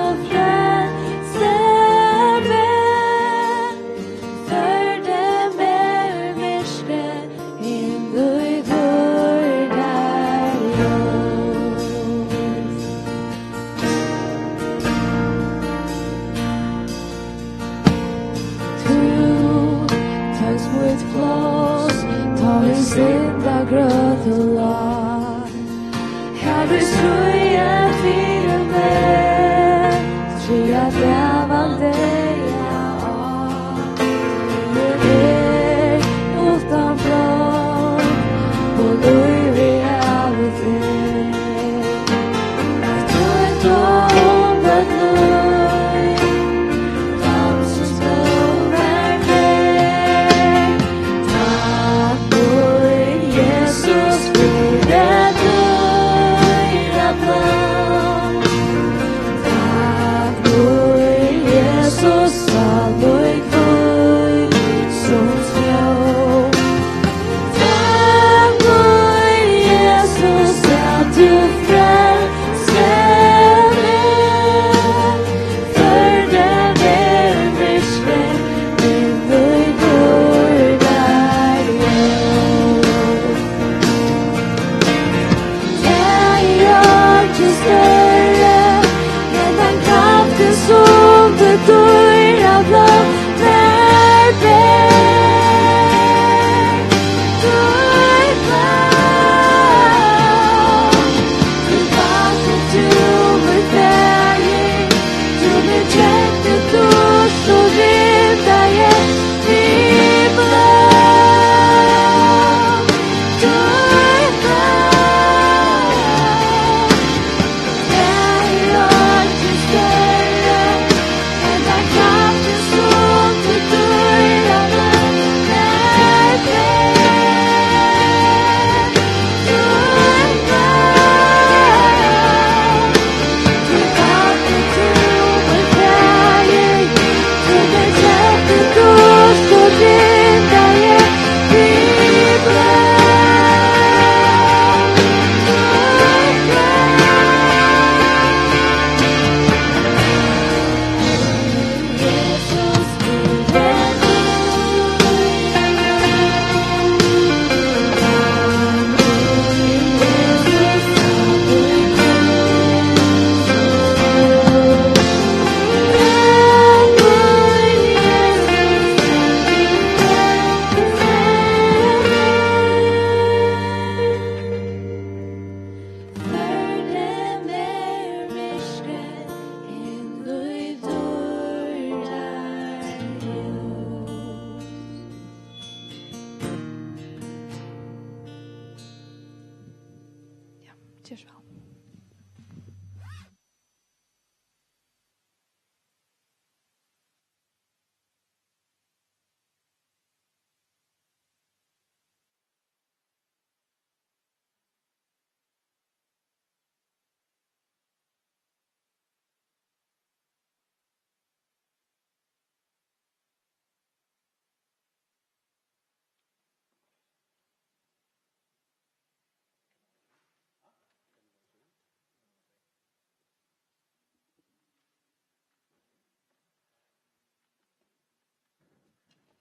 Ger so væl.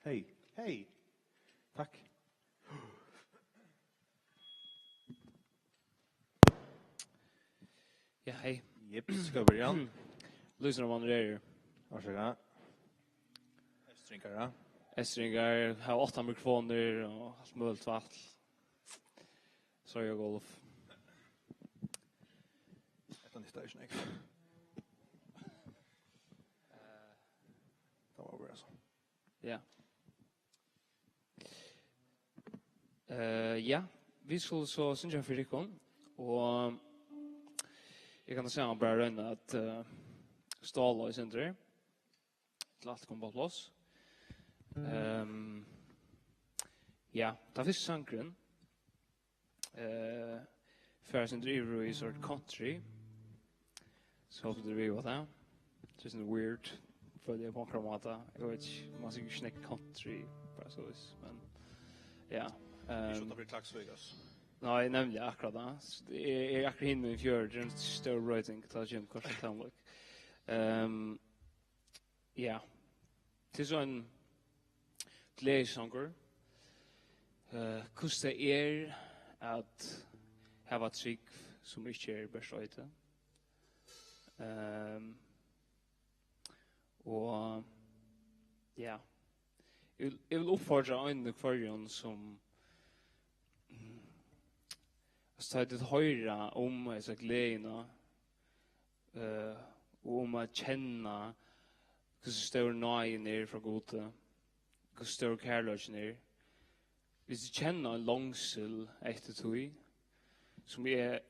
Hey, hey. Takk. Ja, hey. Jeps, skal vi byrja? Lýsir og manurerar. Vær so god. Estringar, ja. Estringar, hava átta mikrofonir og alt møguligt tvætl. Sorry, Golf. Hetta nyttar ikki nógv. Tað var bara so. Ja. Eh, ja, vit skulu so syngja fyri tykkum, og eg kann siga bara royna at, eh, stála í sindur. Til alt kom á pláss. Ehm, ja, tann fyrsti sangurin, eh, fer eitt sindur yvir í sort country. So hopi tit eru við á tað. Tað er eitt sindur weird, føli eg, á onkran máta. Eg veit ikki, man syngur ikki nógv country, bara soleiðis, men ja. Ikki ehm, uttanfyri Klaksvík, altso. Nei, nevniliga, akkurát tað. So eg, eg eri akkurát hinumegin fjørðin, tað er ein stór broyting, tá kemur koyrt til tónleik. Ehm, Ja. Tað er so ein gleðisangur. Eh, hvussu tað er at hava trúgv, sum ikki er bert eiti. Ehm, og, ja. Eg vil, eg vil uppfordra einum og hvørjum, sum, mm, altso, tá tit hoyra um hesa gleðina, eh, og um at kenna, hvussu stór náðin er frá Gudi, hvussu stór kærleikin er. Viss tit kenna ein longsul eftir tí, sum eg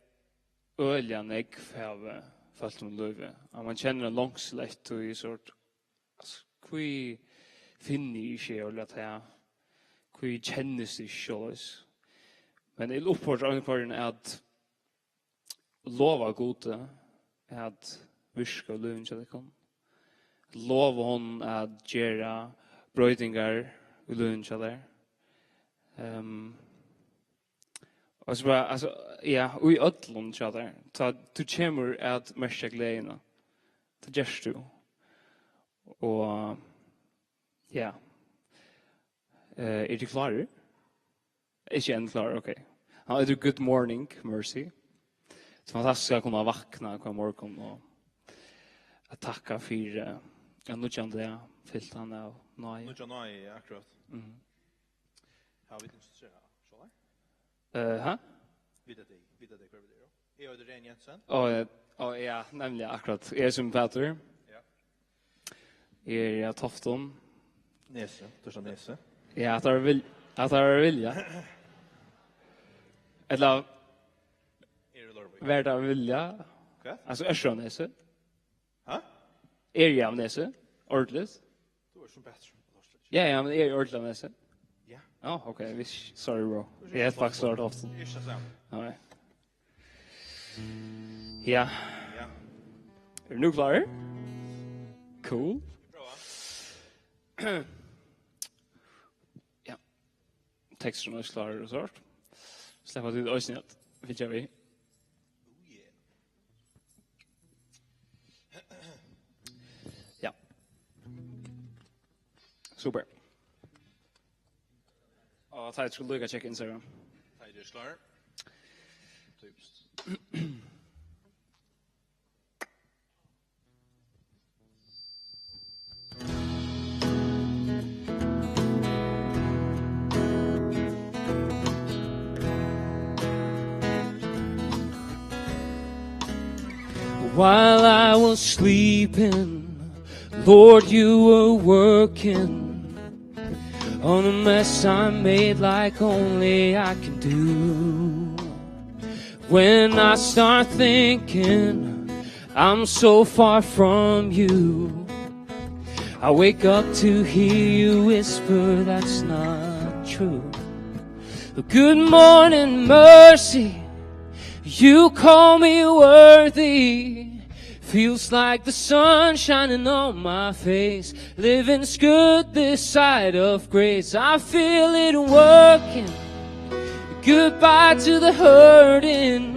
øgiliga nógv havi følt um lívið, at man kennir ein longsul eftir tí, sort, altso, hví finni eg ikki, eg vil at tað, hví kennist ikki soleiðis. Men eg vil uppfordra ein hvørjum at lova Gudi at virka í lívinum hjá tykkum. Lova honum at gera broytingar í lívinum hjá tær. Ehm, og so bara, altso, ja, í øllum hjá tær. Tá tú kemur at merkja gleðina. Tað gert tú. Og, ja. Eh, eru tit klárir? Ikki enn klárir, ok. Hann eitur Good Morning, Mercy. Tað er fantastiskt at kunna vakna hvønn morgun og at takka fyri, eh, ein nýggjan dag, fylt hann av náði. Nýggja náði, ja, akkurát. Mhm. Hava vit instruktørar, Sjólar? Eh, ha? Vita tey, vita tey hvar vit eru? Eg eiti Rein Jensen. Ó, eh, ó, ja, nevniliga, akkurát. Eg eri Símun Pætur. Ja. Eg eri av Toftum. Nesi, tú ert av Nesi. Ja, at teir vil-, at teir vilja. Ella, eri úr Leirvík. Var tað vilja? Hvat? Altso, ert tú av Nesi? Ha? Eri eg av Nesi? Ordiligt? Tú ert sum Pætur. Ja, ja, men eg eri ordiligt av Nesi. Ja. Á, ok, hvis, sorry, bro. Eg helt faktiskt, at tað var Toftum. Ikki tað sama. Nei. Ja. Ja. Eru tit nú klárir? Cool. Prøva. Ja. Teksturin er klárur og so. Sleppa tit eisini at fylgja við. Oh, yeah. Ja. Super. Og tá eg skuldi líka tjekka Instagram. Tá eg eri klárur. Typiskt. While I was sleeping, Lord, you were working on a mess I made like only I can do. When I start thinking I'm so far from you, I wake up to hear you whisper that's not true. Good morning, mercy. You call me worthy. Feels like the sun shining on my face. Living's good this side of grace. I feel it working. Goodbye to the hurting.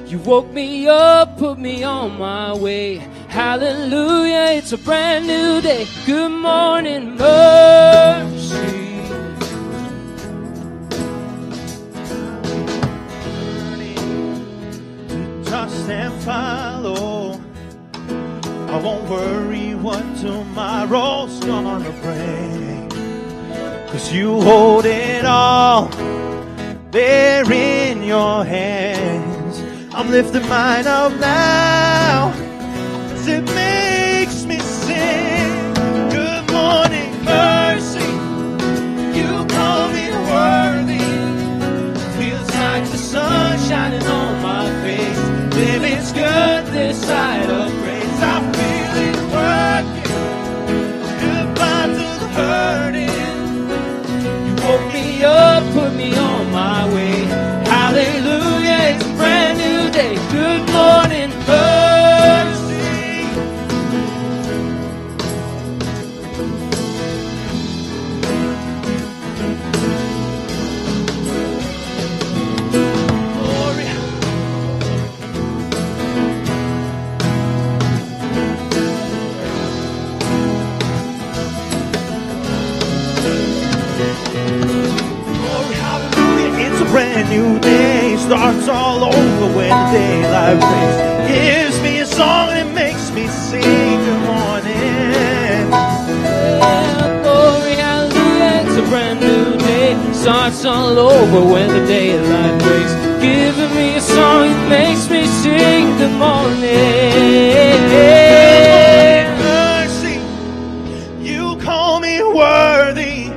You woke me up, put me on my way. Hallelujah, it's a brand new day. Good morning, mercy. To trust and follow. I won't worry what tomorrow's gonna bring. 'Cause you hold it all there in your hands. I'm lifting mine up now, 'cause it makes me sing. Good morning, mercy. You call me worthy. Feels like the sun shining on my face. Living's good this side of grace. I feel it working. Goodbye to the hurting. You woke me up, put me on my way. Hallelujah, it's a brand new day. Good morning, mercy. Glory. Glory, hallelujah, it's a brand new day. Starts all over when daylight breaks. Gives me a song that makes me sing. Good morning. Glory, hallelujah, it's a brand new day. Starts all over when the daylight breaks. Giving me a song that makes me sing. Good morning. Mercy, you call me worthy.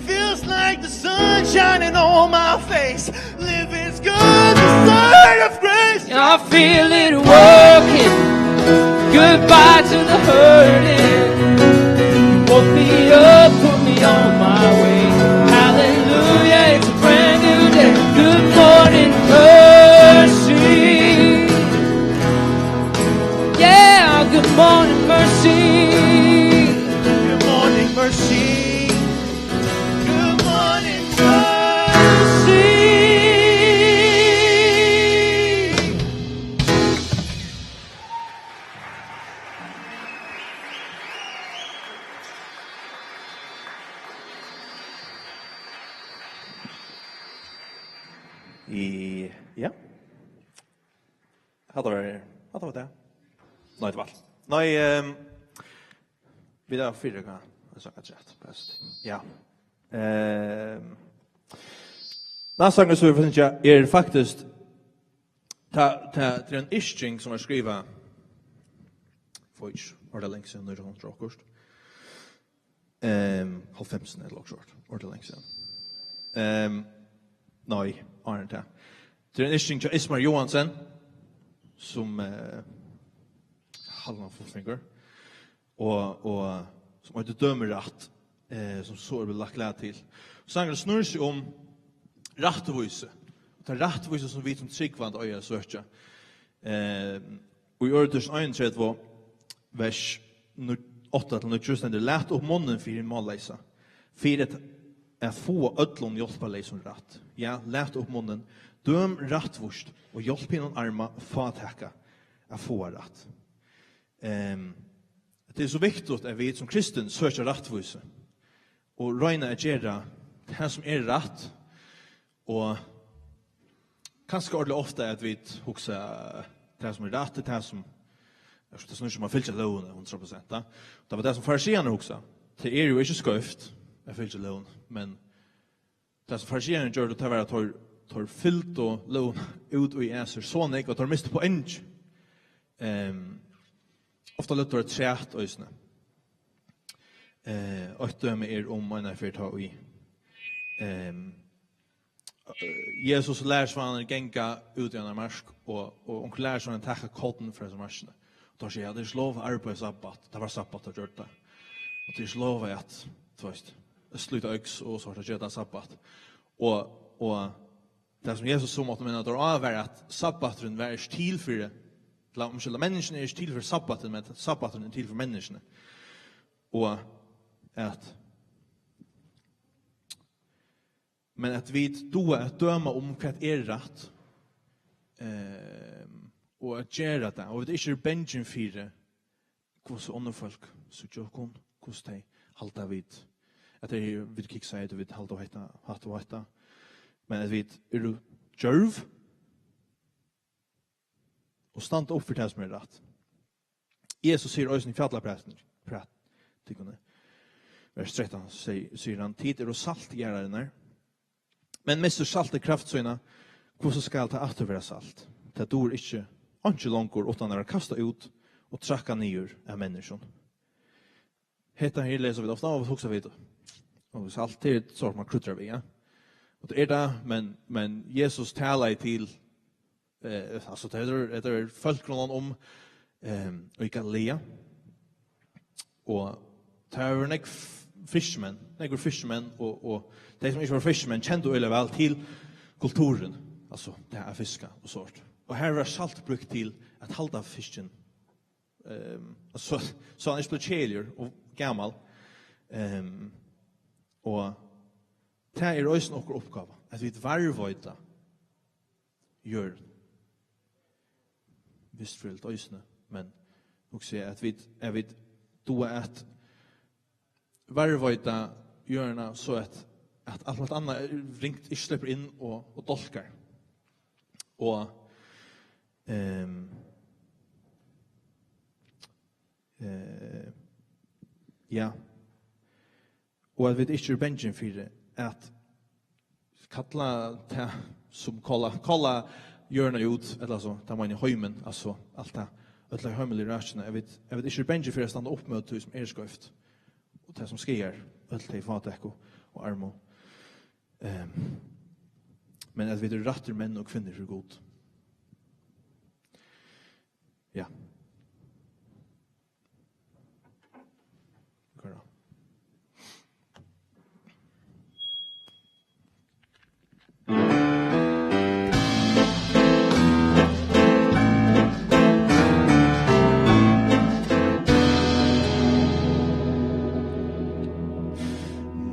Feels like the sun shining on my face. Living's good, the side of grace. I feel it working. Goodbye to the hurting. You woke me up, put me on my way. Hallelujah, it's a brand new day. Good morning, mercy. Yeah, good morning, mercy. Good morning, mercy. Good morning, mercy. Í, ja. Hatta var, hatta var tað. Nei, tað var alt. Nei, ehm, vit hava fýra, hvat? Eg sá afturat, best. Ja. Ehm, næsta sangur sum vit fara at syngja er faktiskt, tað, tað, tað er ein yrking sum er skrivað, fáa ikki, var tað leingi síðan, nítjan hundrað og okkurt. Ehm, hálvfemsini ella okkurt, var tað leingi síðan. Ehm, nei, áðrenn tað. Tað er ein yrking hjá Ismail Johansen, sum, eh, halvan fullfingur, og, og sum eitur Døm rætt, eh, sum so er blivið lagt lag til. Sangurin snýr seg um rættvísi, og tað rættvísi sum vit sum trúgvandi eiga at søkja. Eh, og í Orð Ísakar einogtretivu, vers nu-, átta til níggju stendur: "Lat upp munnin fyri málleysa, fyri at, at fáa øllum hjálparleysum rætt. Ja, lat upp munnin, døm rættvíst og hjálp hinum arma fátæka at fáa rætt." Ehm, tað er so viktigt at vit sum kristin søkja rættvísi og royna at gera tað sum er rætt, og kanska ordiliga ofta at vit hugsa, tað sum er rætt, er tað sum, tað snýr seg um at fylgja lógini hundrað prosent, tá. Tað var tað sum farisearnir hugsa. Tað er jú ikki skeivt at fylgja lógini, men tað sum farisearnir gjørdu, tað var at teir, teir fylgdu lógina út í æsir so nógv at teir mistu poeng. Ehm, ofta løgdu teir afturat eisini. Eh, eitt dømi er um eina ferð tá ið, ehm, eh, Jesus og lærisveinarnir ganga út í eina mark, og, og onkrir lærisveinar taka korn frá hesi markini. Og teir siga, "Ja, tað er ikki lov at arbeiða sabbat." Tað var sabbat, teir gjørdu tað. Og tað er ikki lov at, tú veist, at slíta øks og so at gera tað sabbat. Og, og tað sum Jesus so mátti minna teir á var at sabbaturin var ikki til fyri, ella, umskylda, menniskjuni er ikki til fyri sabbatin, men at sabbaturin er til fyri menniskjuni. Og at, men at vit duga at døma um hvat er rætt, ehm, og at gera tað, og vit ikki eru bangin fyri, hvussu onnur fólk síggja okkum, hvussu tey halda vit, at tey, vit kiksa, at vit halda hetta, hatta og hetta, men at vit eru djørv og standa upp fyri tað sum er rætt. Jesus sigur eisini í fjallaprædikuni, vers trettan, seg-, sigur hann, "Tit eru salt jarðarinnar, men missir saltið kraft sína, hvussu skal tað aftur vera salt? Tað dugir ikki, einki longur, uttan at vera kastað út og traðkað niður av menniskjum." Hetta her lesa vit ofta, og hugsa vit, og salt, tað er sort, man krydrar við, ja. Og tað er tað, men, men Jesus talaði til, eh, altso, tað er, tað er fólk rundan um, ehm, í Galilea. Og tað vóru nógv f-, fiskimenn, nógvir fiskimenn, og, og tey, sum ikki vóru fiskimenn, kendu øgiliga væl til kulturin, altso, tað at fiska og sort. Og her var salt brúkt til at halda fiskin, ehm, altso, so hann ikki bleiv keðiligur og gamal. Ehm, og tað er eisini okkara uppgáva, at vit varðveita jørðina. Vistfrøðiligt eisini, men hugsi eg at vit, at vit duga at varðveita jørðina, so at, at alt muligt annað ringt ikki sleppur inn og, og dálkar. Og, ehm, eh, ja. Og at vit ikki eru bangin fyri at kalla tað sum kolla, kolla jørðina út, ella, altso, tað meini eg, heimin, altso, alt tað, øll tey heimaligu rakini, at vit, at vit ikki eru bangin fyri at standa upp móti tí sum er skeivt, og tað sum skaðar øll tey fátæku og armu. Ehm, men at vit eru rættir menn og kvinnur fyri Gud. Ja. Koyr á.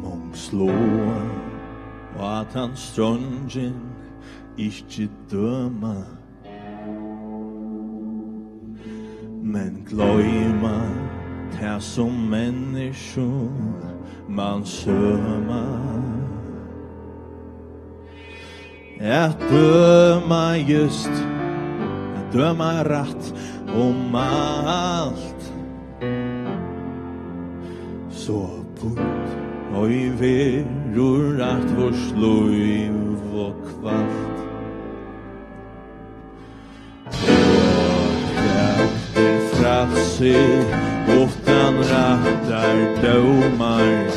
Mong slá á tann strongin, ikki døma, men gloyma tað, sum menniskjum man søma. At døma júst, at døma rætt um alt, so pínt ei verður rættvíst lív og hvalt. Og hvat er frælsi uttan rættar dómar?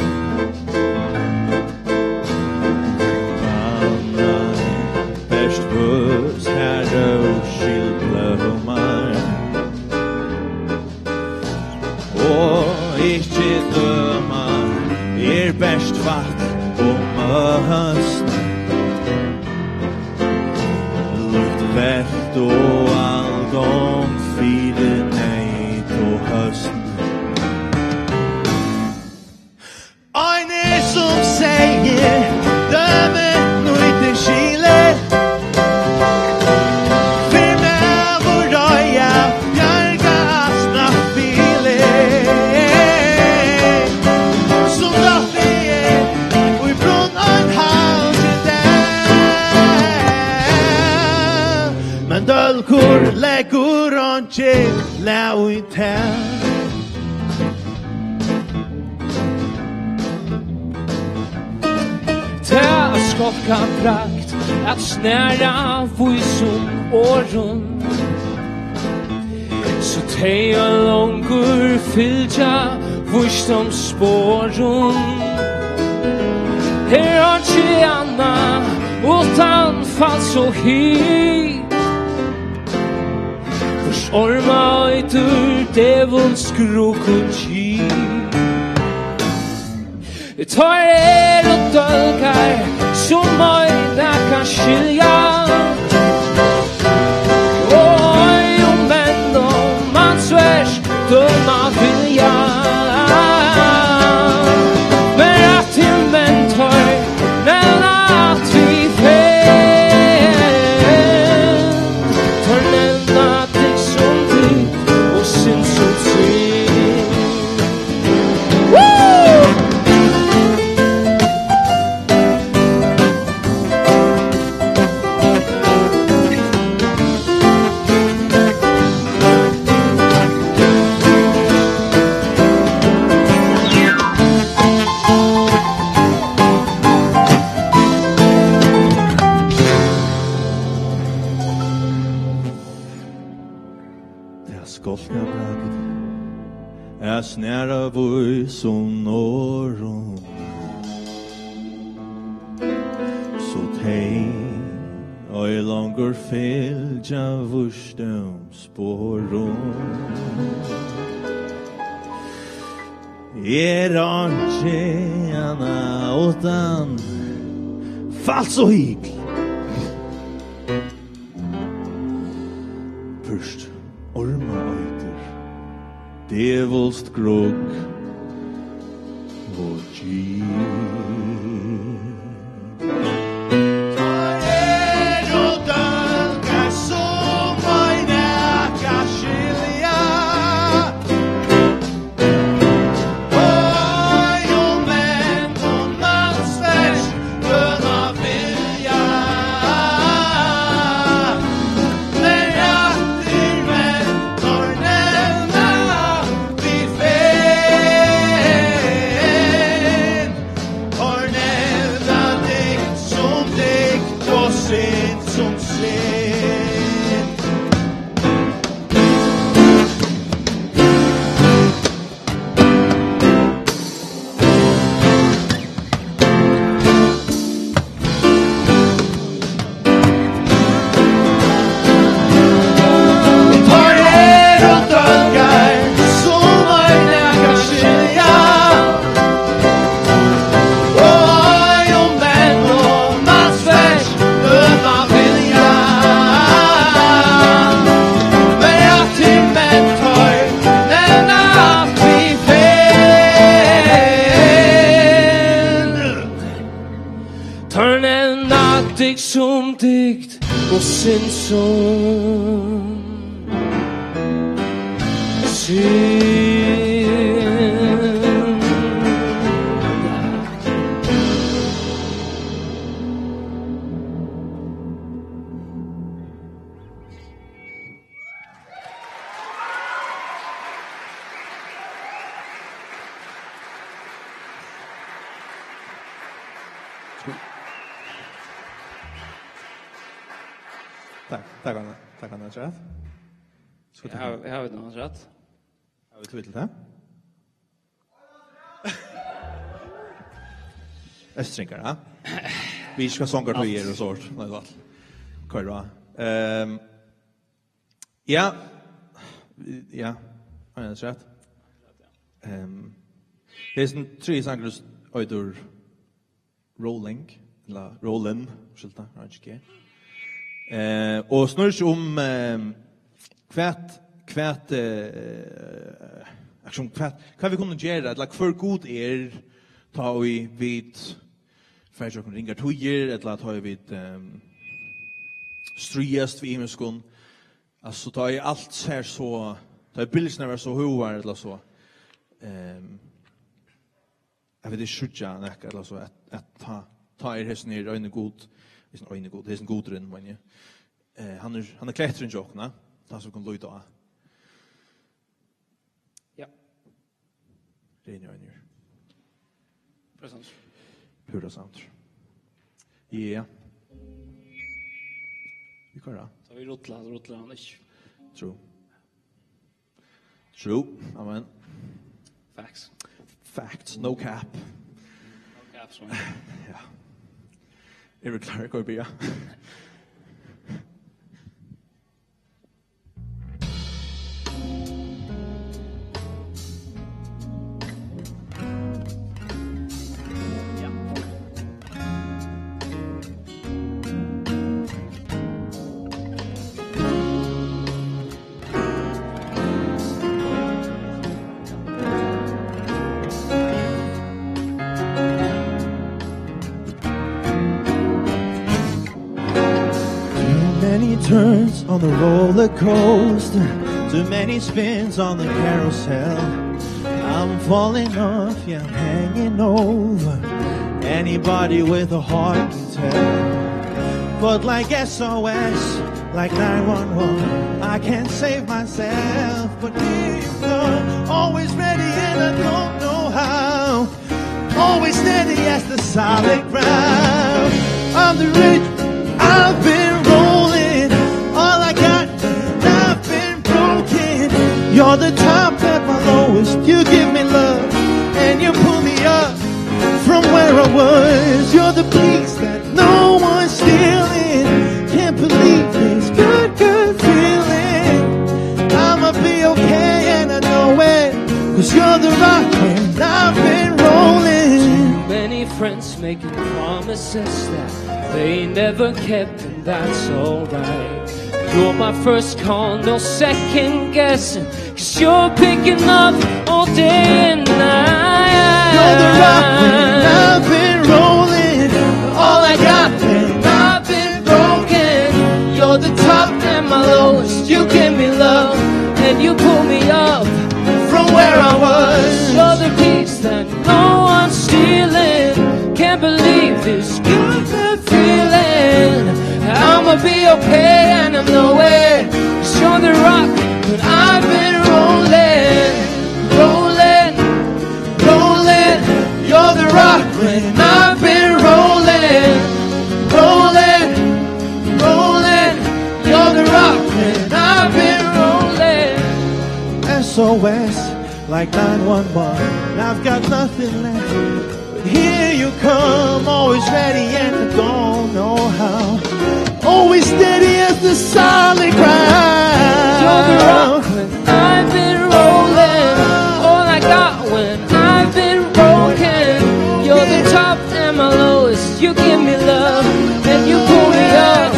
Mannar bert vøs har óskil blómar. Og ikki døma er bert vatn og møst. Lítið velt og algongd fyri neyt og høsn. Ein er sum seyður, dømir, nýtir, skilir. Fær maður reiða, bjarga asnabilið. Sum drottið er, í brunn ein halvgin dag. Men dólgur leggur einki lag í tað. Tað at skolka prakt, at snara vísum orðum, so tey ein longur fylgja vísdómssporum. Er einki annað Uttan fals og hik, hvørs orma eitur djevulskrukkur kik. Teir eru dólkar, sum ein nakað skilja, og ein um menn og mansverk døma vilja. Men rættir menn teir nevna teg fegin, teir nevna teg sum dygd og synd sum synd. Woo! Tað skoltna bragd at snara vísum orðum, so tey ei longur fylgja vísdómssporum. Er einki annað uttan fals og hik. Fyrst orma eitur djevulskt grugg og gin. Teir eru dólkar, sum ein nakað skilja. Teir nevna teg sum dygd og synd sum synd. Takk, takk, Anna. Takk, Anna, Træt. Skal Eg taka har, eg har vit nokk rætt. Hava vit tíð til tað? Eystringar, ja. Vit skal songa tøyer og sort. Nei, vel. Koyr á. Ehm, ja. Ja. Har er trætt. Ehm, hesin triði sangur eitur Rolling, ella Rollin, skilta, eg veit ikki. Eh, og snýr seg um, eh, hvat, hvat, eh, aksjón, hvat, hvat vit kunnu gera, ella hvør Gud er, tá ið vit fara gjøgnum ringar tíðir, ella tá ið vit, ehm, stríðast við ymiskum. Altso, tá ið alt sær so, tá ið byrgini verða so høgar, ella so, ehm, at vit ikki síggja nakað, ella so, at, at tá, tá er hesin her eini Gud, hesin eini Gud, hesin Gudurin, meini eg. Eh, hann er, hann er kletturin hjá okkum, eh? Tá sum vit kunnu líta á. Ja. Reynir, Reynir. Púra samdur. Púra samdur. Ja. Vit koyra. Tá vit rulla, so rullar hann ikki. True. True. Amen. Facts. Facts. No cap. No cap, so. Ja. Eru vit klár? Góðu byrja. Too many turns on the roller coaster, too many spins on the carousel. I'm falling off, yeah, I'm hanging over. Anybody with a heart can tell. But like S O S, like nine one one, I can't save myself. But here you come, always ready and I don't know how. Always steady as the solid ground. I'm the rich, I've been rolling. All I got, I've been broken. You're the top at my lowest. You give me love and you pull me up from where I was. You're the peace that no one's stealing. Can't believe this good, good feeling. I'ma be okay and I know it. 'Cause you're the rock and I've been rolling. Too many friends making promises that they never kept, and that's alright. You're my first call, no second guessing. 'Cause you're picking up all day and night. You're the rock when I've been rolling. All I got when I've been broken. You're the top and my lowest. You give me love and you pull me up from where I was. You're the peace that no one's stealing. Can't believe this good, good feeling. I'ma be okay and I know it. 'Cause you're the rock when I've been rolling, rolling, rolling. You're the rock when I've been rolling, rolling, rolling. You're the rock when I've been rolling. S O S, like nine one one. I've got nothing left. Here you come, always ready and I don't know how. Always steady as the solid ground. You're the rock when I've been rolling. All I got when I've been broken. You're the top and my lowest. You give me love and you pull me up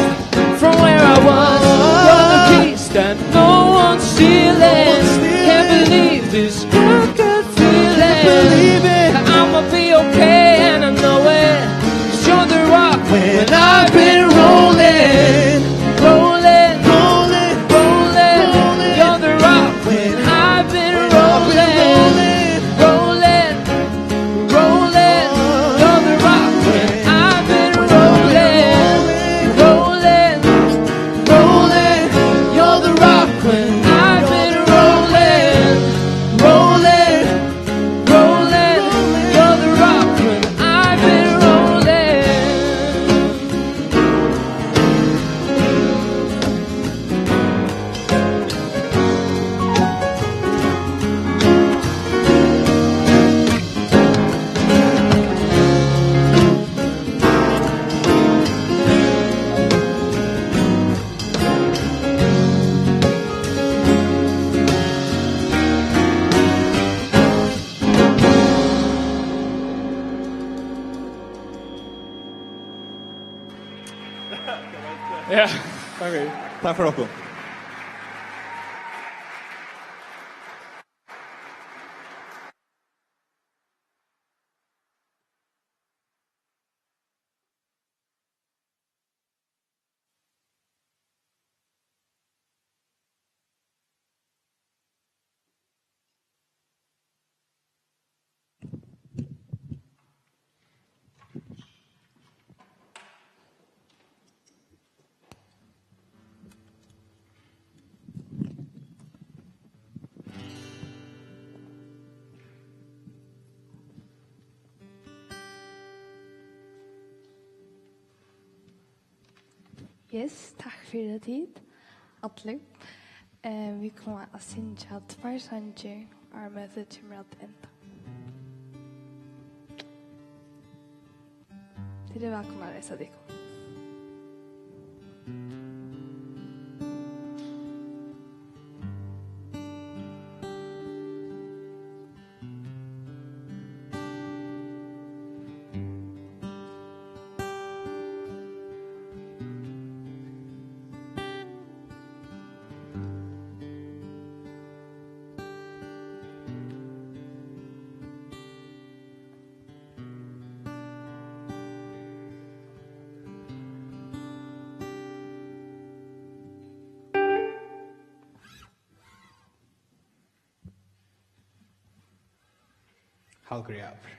from where I was. You're the peace that no one's stealing. Can't believe this good, good feeling. Believe it. I'ma be okay and I know it. 'Cause you're the rock when I've been rolling, rolling, rolling, rolling. You're the rock when I've been rolling, rolling, rolling. You're the rock when I've been rolling, rolling, rolling. You're the rock when I've been rolling, rolling, rolling. You're the rock when I've been rolling. Ja, takk fyri. Takk fyri okkum. Yes, takk fyri tit allir. Eh, vit koma at syngja tveir sangir, áðrenn møtið kemur at enda. Tit eru vælkomin at reisa tykkum. Hallgrímur.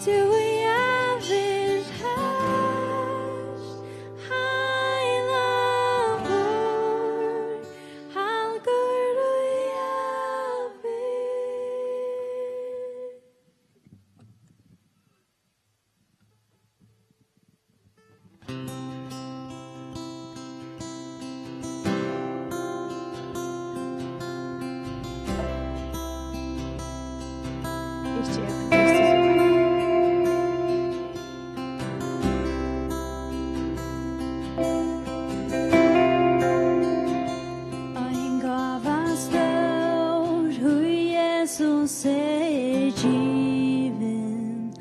Tú í ævir fert, heila orð, halgar í ævir. Ein gáva stór, ið Jesus er givin,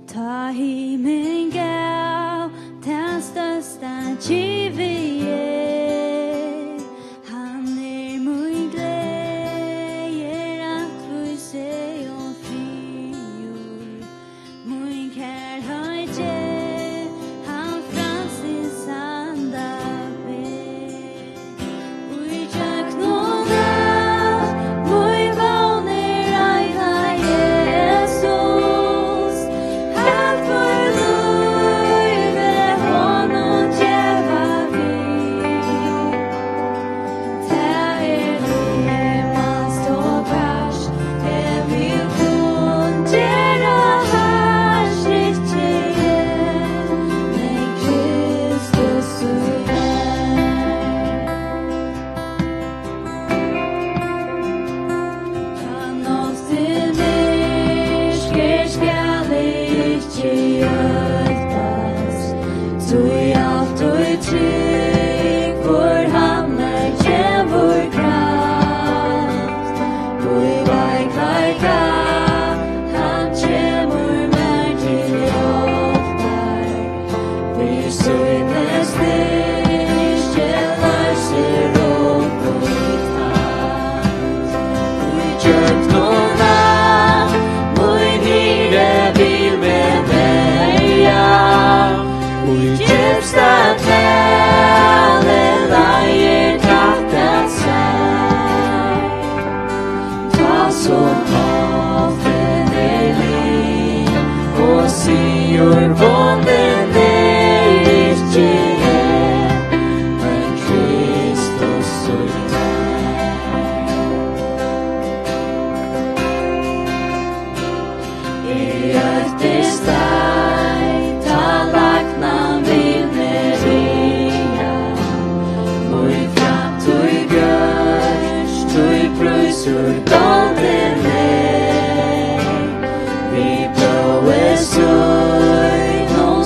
tá himin gav, tað størsta givi eg. Hann er mín gleði, er ættvís og friður. Mín kærleiki, hann frælsir sanda beg. Í gjøgnum alt, mín vón er eina Jesus, alt mítt lív er honum geva vil. Tað er himalskt og bert, eg vil kunngera herskikið, men Kristus í mær. Tá náttin myrk er, skal eg ikki óttast, tí alt í trúgvur hann mær gevur kraft. Í veikleika hann kemur mær til hjálpar, við síni styrki loysir upp í takt. Í gjøgnum alt, mín hirði vil meg verja, í djúpsta dali leiðir tætt at sær. Tá sum náttin er lin og sigur vunnin er, ikki eg, men Kristus í mær. Eg óttist ei, tá læknin vil meg ræða, mín framtíð gjørt, tí prísur goldin er. Við blóði sínum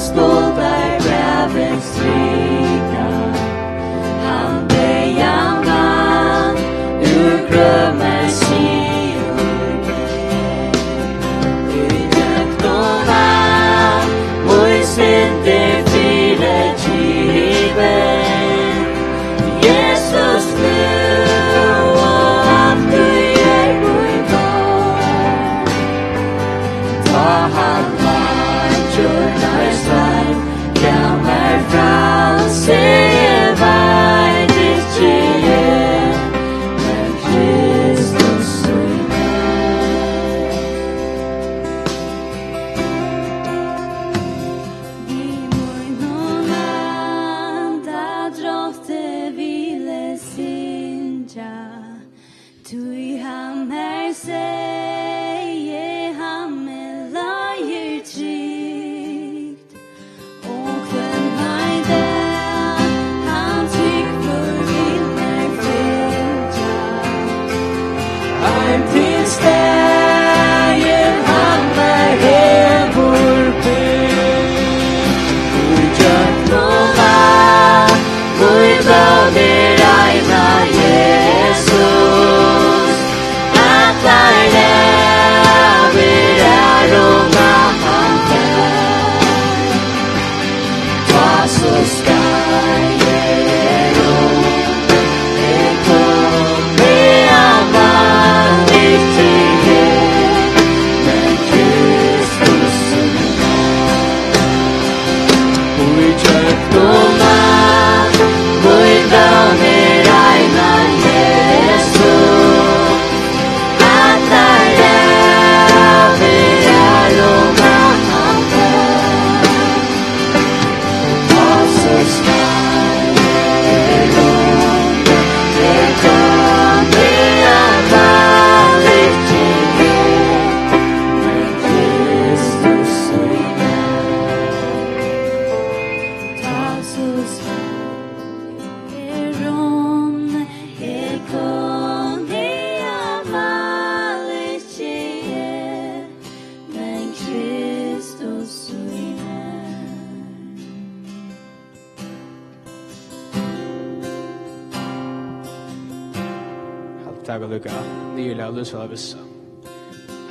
Takk og lukka. Nýliga lúsfelaga vissa.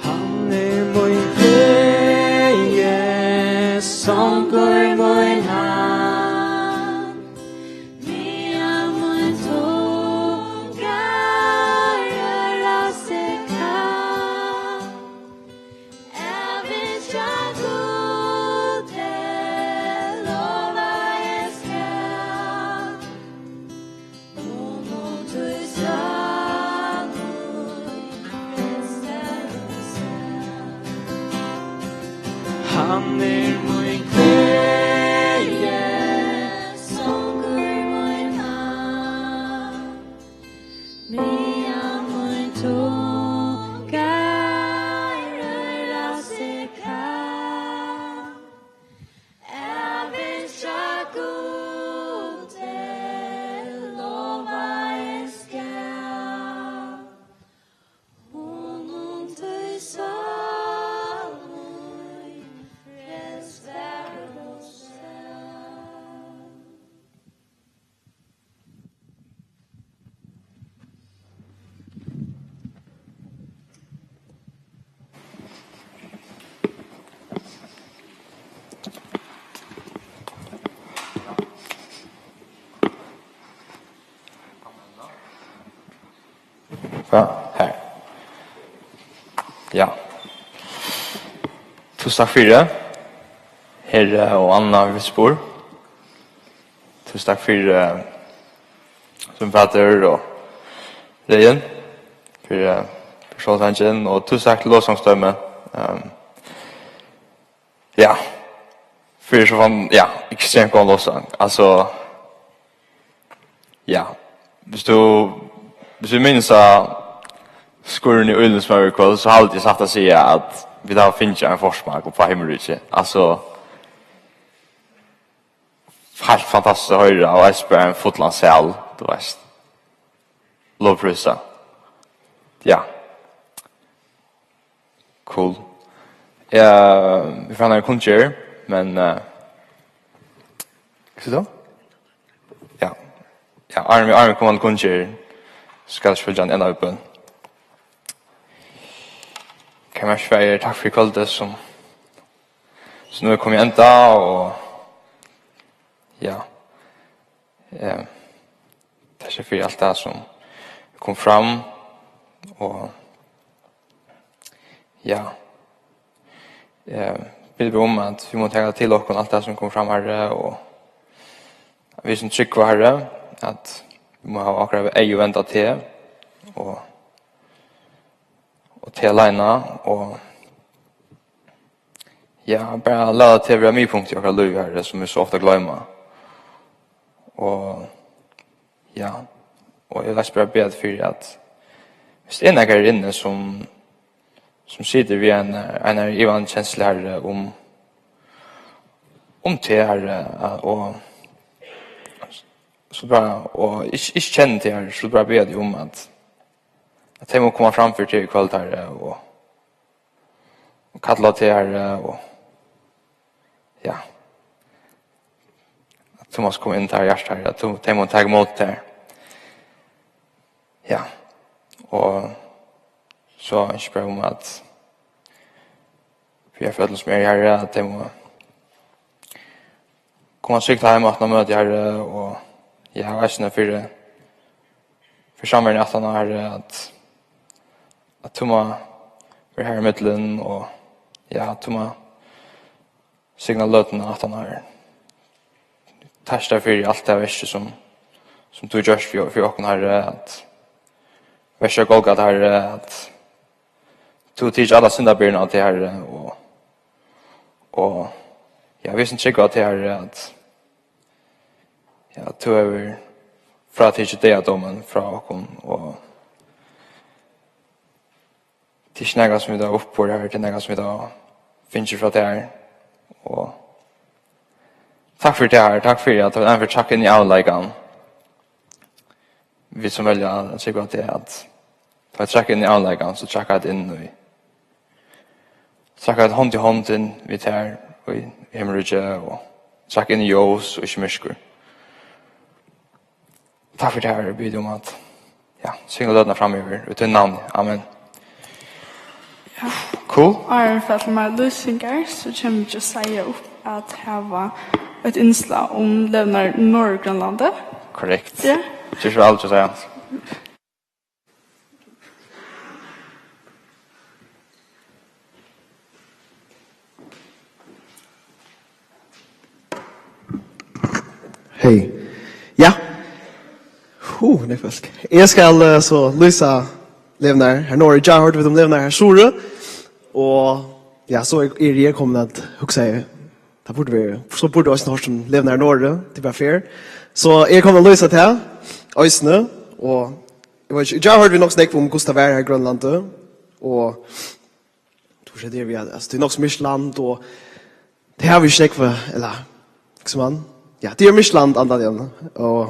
Hann er mín gleði, songur mín hann. Meðan mín tunga røra seg kann. Ævintýr Gudi lova eg skal, honum tí sál mín frelsar og sær. Hann er mín gleði, songur mín hann. Meðan mín tunga røra seg kann, ævintýr Gudi lova eg skal, honum tí sál mín frelsar og sær. Ja, her. Ja. Túsund takk fyri, herra og Anna Vitsburg. Túsund takk fyri, eh, sum fatur og Regin, fyri, eh, fyri sólsangin, og túsund takk til lovsangsteymið. Ehm, ja, fyri so fan-, ja, ekstremt góðan lovsang. Altso, ja, viss tú, viss tú minnist at skurðin í Ølin sum var í kvøld, so haldi eg satt at siga at vit hava fingið ein forsmak upp á himmelríki. Altso, heilt fantastiskt at hoyra, og eisini bara ein fullan sal, tú veist. Lovprísa. Ja. Cool. Ja, vit fara nú í kunngerð, men, eh, hvat sigur tú? Ja. Ja, áðrenn vit, áðrenn vit koma til kunngerð, skal eg spyrja ein einaferð bøn. Kæri Mars, Faðir, takk fyri kvøldið, sum, sum nú er komið í enda, og ja. Eh, takk fyri alt tað sum kom fram, og ja. Eh, biði um at vit mugu taka til okkum alt tað sum kom fram, Harri, og vit sum trúgva, Harri, at vit mugu hava okkara eygu vend á teg, og, og teg aleina, og ja, bara lata teg vera miðpunkt í okkara lív, Harri, sum vit so ofta gloyma. Og ja, og eg vil bara biðja fyri at viss tað er nakar her inni sum, sum situr við ein, ein ivan kenslu, Harri, um, um teg, Harri, og so bara, og ikki, ikki kennir teg, Harri, so bara biðja teg um at, at tey mugu koma fram fyri teg í kvøld, Harri, og og kalla á teg, Harri, og ja, at tú mást koma inn til hjartað, Harri, at tú, tey mugu taka ímóti tær. Ja, og so ynski eg bara um at fyri, fyri øllum sum eru her, Harri, at tey mugu koma trygt heim aftan á møtið, Harri, og eg havi eisini fyri, fyri samveruna aftan á, Harri, at, at tú má vera her í millum, og ja, at tú má signa løtuna aftan á, Harri. Takk tær fyri alt tað verkið sum, sum tú gjørst fyri, fyri okkum, Harri, at verkið á Golgata, Harri, at tú hevur tikið allar syndabyrðarnar á teg, Harri, og, og ja, vit sum trúgva á teg, Harri, at, ja, at tú hevur frátikið deyðadómin frá okkum, og tað er ikki nakað sum vit hava uppborið, Harri, tað er nakað sum vit hava fingið frá tær, og takk fyri tað, Harri, takk fyri at vit enn fáa traðka inn í ærligleikan. Vit sum velja at trúgva á teg, at tá vit traðka inn í ærligleikan, so traðka vit inn í, traðka vit hond í hond inn við tær í himmalríki og traðka inn í ljós og ikki myrkur. Takk fyri tað, Harri, biði um at, Ja, synga løtuna framyvir, í tínum navni. Amen. Cool. Áðrenn vit fara til meira lýsingar, so kemur Josiah upp at hava eitt innslag um levnar Norðurgrønlandi. Korrekt. Ja. Ger so væl, Josiah. Hey. Ja. Huh, nógv fólk. Eg skal eh, so lýsa levnar her norður. Í gjár hoyrdu vit um levnar her suðuri. Og ja, so er eg komin at hugsa, tað burdi verið, so burdi eisini hoyrt um levnar her norður, tað er bara fair. So eg kom at lýsa tað eisini, og eg veit ikki, í gjár hoyrdu vit nokk so nógv um hvussu tað var her í Grønlandi, og tú sær, tað er, vit, altso, tað er nokk so myrkt land, og tað hava vit ikki nógv, ella, hvussu man, ja, tað er myrkt land, andan igjen, og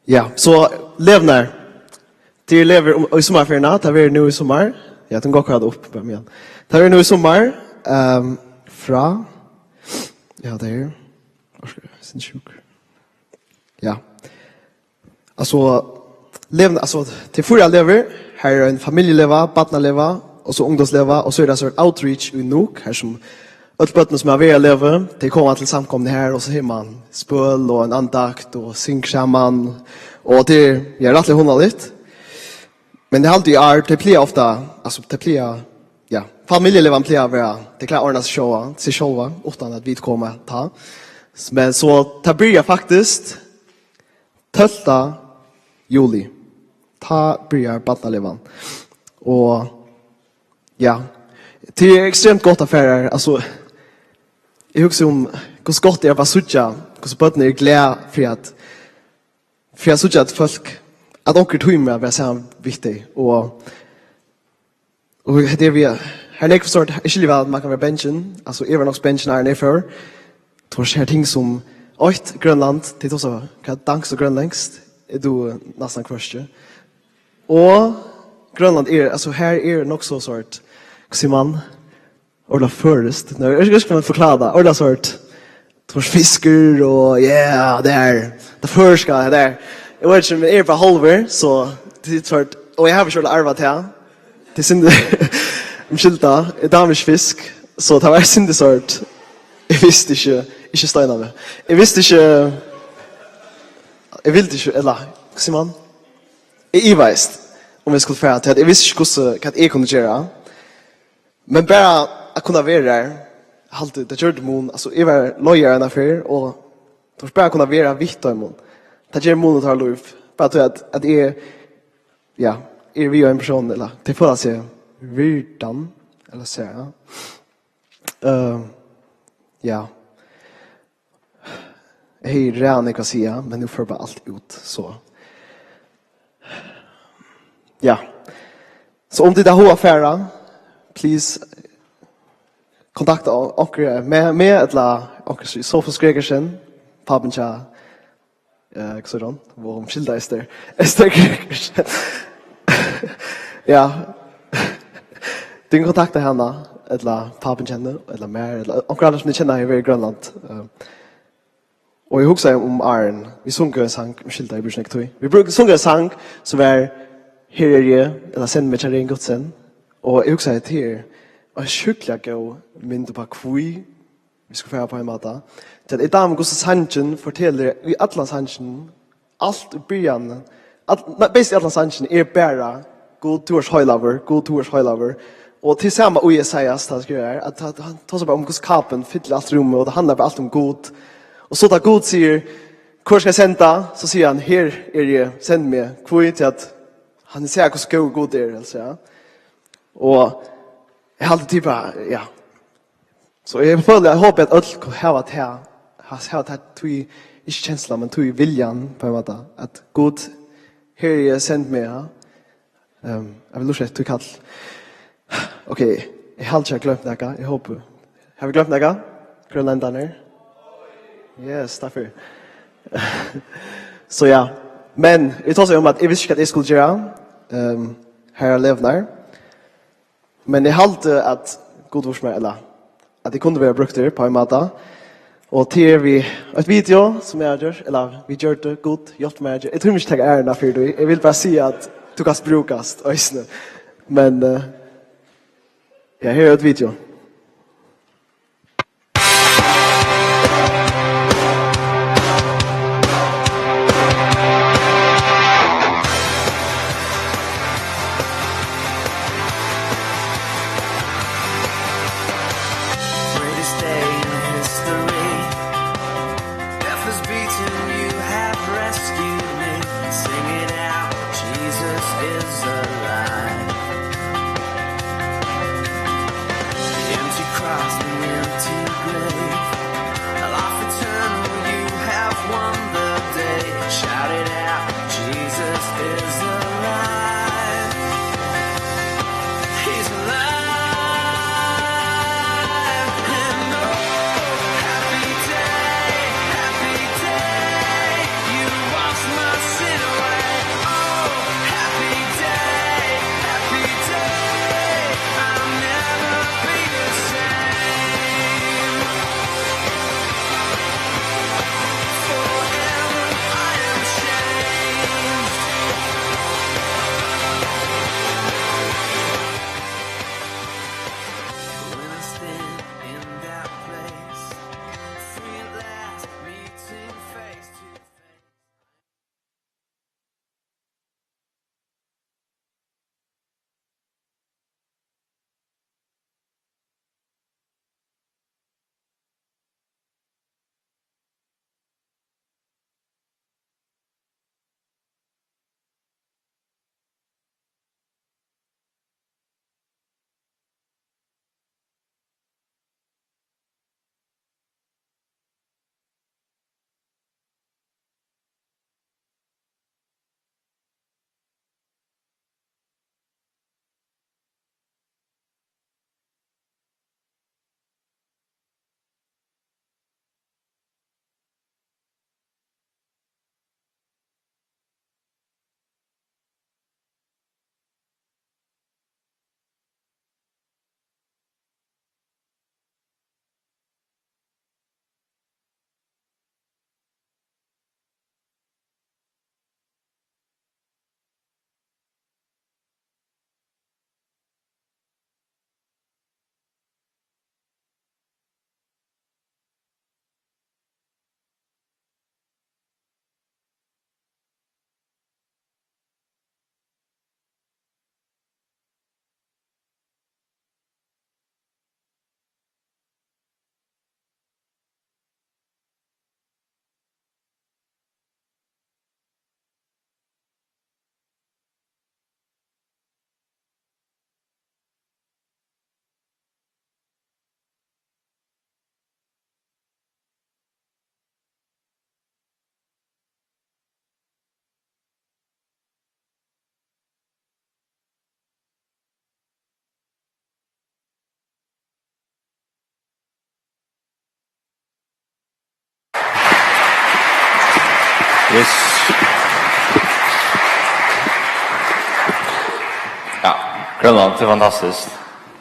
ja, so levnar, tað er levur um, í summarferiuna, tað verður nú í summar, ja, tað gongur gott upp, bara meðan, tað verður nú í summar, um, frá, ja, tað er, sindur sjúkur, ja. Altso, levn, altso, tað er fýra levur. Her er ein familjuleva, barnaleva, og so ungdómsleva, og so er tað so outreach í Nuuk, har sum øll børnini sum hava verið á levu, tey koma til samkomuna her, og so hevur man spøl og ein andakt og syngur saman, og tað er, ja, rættiliga hugnaligt. Men eg haldi í ár, tey plaga ofta, altso, tey plaga, ja, familjulevan plagar at vera, tey klára at ordna seg sjálva, seg sjálva, uttan at vit koma tá. Men so, tað byrjar faktiskt tólvta juli. Tá byrjar barnalevan. Og, ja, tað er ekstremt gott at fara har. Altso, eg hugsi um, hvussu gott tað er at bara síggja, hvussu børn eru glað fyri at, fyri at síggja, at fólk, at onkur tímir at vera saman við tey. Og, og hetta er við, har er nógv sort, eg skilji væl, at man kann vera bangin. Altso, eg var nokk so bangin, áðrenn eg fór. Tú sært ting sum, eitt, Grønland, tey tosa, hvat, danskt og grønlendskt, eg dugi næstan hvørki. Og Grønland er, altso, her er nokk so sort, hvussu sigur man, ordiliga føroyskt. Nei, eg skal, eg skal forklára tað. Ordiliga sort, tú veitst, fiskur og, yeah, tað er tað føroyska, tað er. Eg veit ikki, men eg eri bara hálvur, so tað er sort, og eg havi ikki ordiliga arvað tað. Tað er synd, umskylda, eg dámi ikki fisk, so tað var synd sort. Eg visti ikki, ikki steina meg. Eg visti ikki, eg vildi ikki, ella, hvussu sigur man? Eg ivaðist, um eg skuldi fara, tí at eg visti ikki, hvussu, hvat eg kundi gera. Men bara at kunna vera har, haldi, tað gjørdi mun. Altso, eg var leiðari eina ferð, og tú veitst, bara at kunna vera við teimum, tað ger mun í teirra lív. Bara tí at, at eg, ja, eri við ein persón, ella tey føla seg virdan, ella so, ja. Eh, ja. Eg hevði ræðuliga nógv at siga, men nú fór bara alt út, so. Ja. So um tit hava hug at fara, please kontakta on-, onkur, meg, meg ella onkur, Sofus Gregersen, pápin hjá, eh, hvussu er hann? Vórum skilda, Ester. Ester Gregersen. Ja. Tit kunnu kontakta hana, ella pápin hjá henni, ella meg, ella onkur annar sum tit kenna hevur verið í Grønlandi. Eh, Og eg hugsaði um áðrenn, vit sungu ein sang, umskylda, eg brúki ikki nógv tíð. Vit brúk-, sungu ein sang sum var, "Her er eg", ella "Send meg", hjá Regin Gottsen. Og eg hugsaði, tað er ein sjúkliga góð mynd upp á hví vit skulu fara á ein máta. Tí at eg dámi, hvussu sangin fortelur, í allan sangin, alt í byrjan, all, nei, basically allan sangin er bara, "Gud, tú ert heilagur, Gud, tú ert heilagur." Og tað sama í Esaias, tá hann skrivar her, at hann, hann tosar bara um, hvussu kápan fyllir alt rúmið, og tað handlar bara alt um Gud. Og so tá Gud sigur, "Hvør skal eg senda?", so sigur hann, "Her eri eg, send meg." Hví? Tí at hann sær, hvussu góður Gud er, altso, ja. Og eg haldi, tað er bara, ja. So eg føli, eg hopi, at øll kunnu hava tað, ha-, hava tað, tí, ikki kensluna, men tí viljan, á ein máta, at Gud, her eri eg, send meg, ja. Ehm, eg vil lurta eftir tí kall. Ok, eg haldi ikki, eg havi gloymt nakað, eg hopi. Havi eg gloymt nakað? Grønlendararnir? Yes, takk fyri. So ja, men eg tosaði um, at eg visti ikki, hvat eg skuldi gera, ehm, her á levan. Men eg haldi, at Gud vísti mær, ella at eg kundi vera brúktur á ein máta. Og til er við eitt video, sum eg havi gjørt, ella vit gjørdu, Gud hjálpti mær at gera. Eg tími ikki taka æruna fyri tí. Eg vil bara siga, at tú kanst brúkast eisini. Men, eh, ja, her er eitt video. Greatest day in history. Death is beaten, you have rescued me. Sing it out, Jesus is alive. The empty cross, the empty grave. A life eternal, you have won the day. Shout it out, Jesus is alive. He's alive. And oh, happy day, happy day. You washed my sin away. Oh, happy day, happy day. I'll never be the same. Forever I am changed. When I stand in that place, free at last, meeting face to face. Yes. Ja, Grønland, tað er fantastiskt.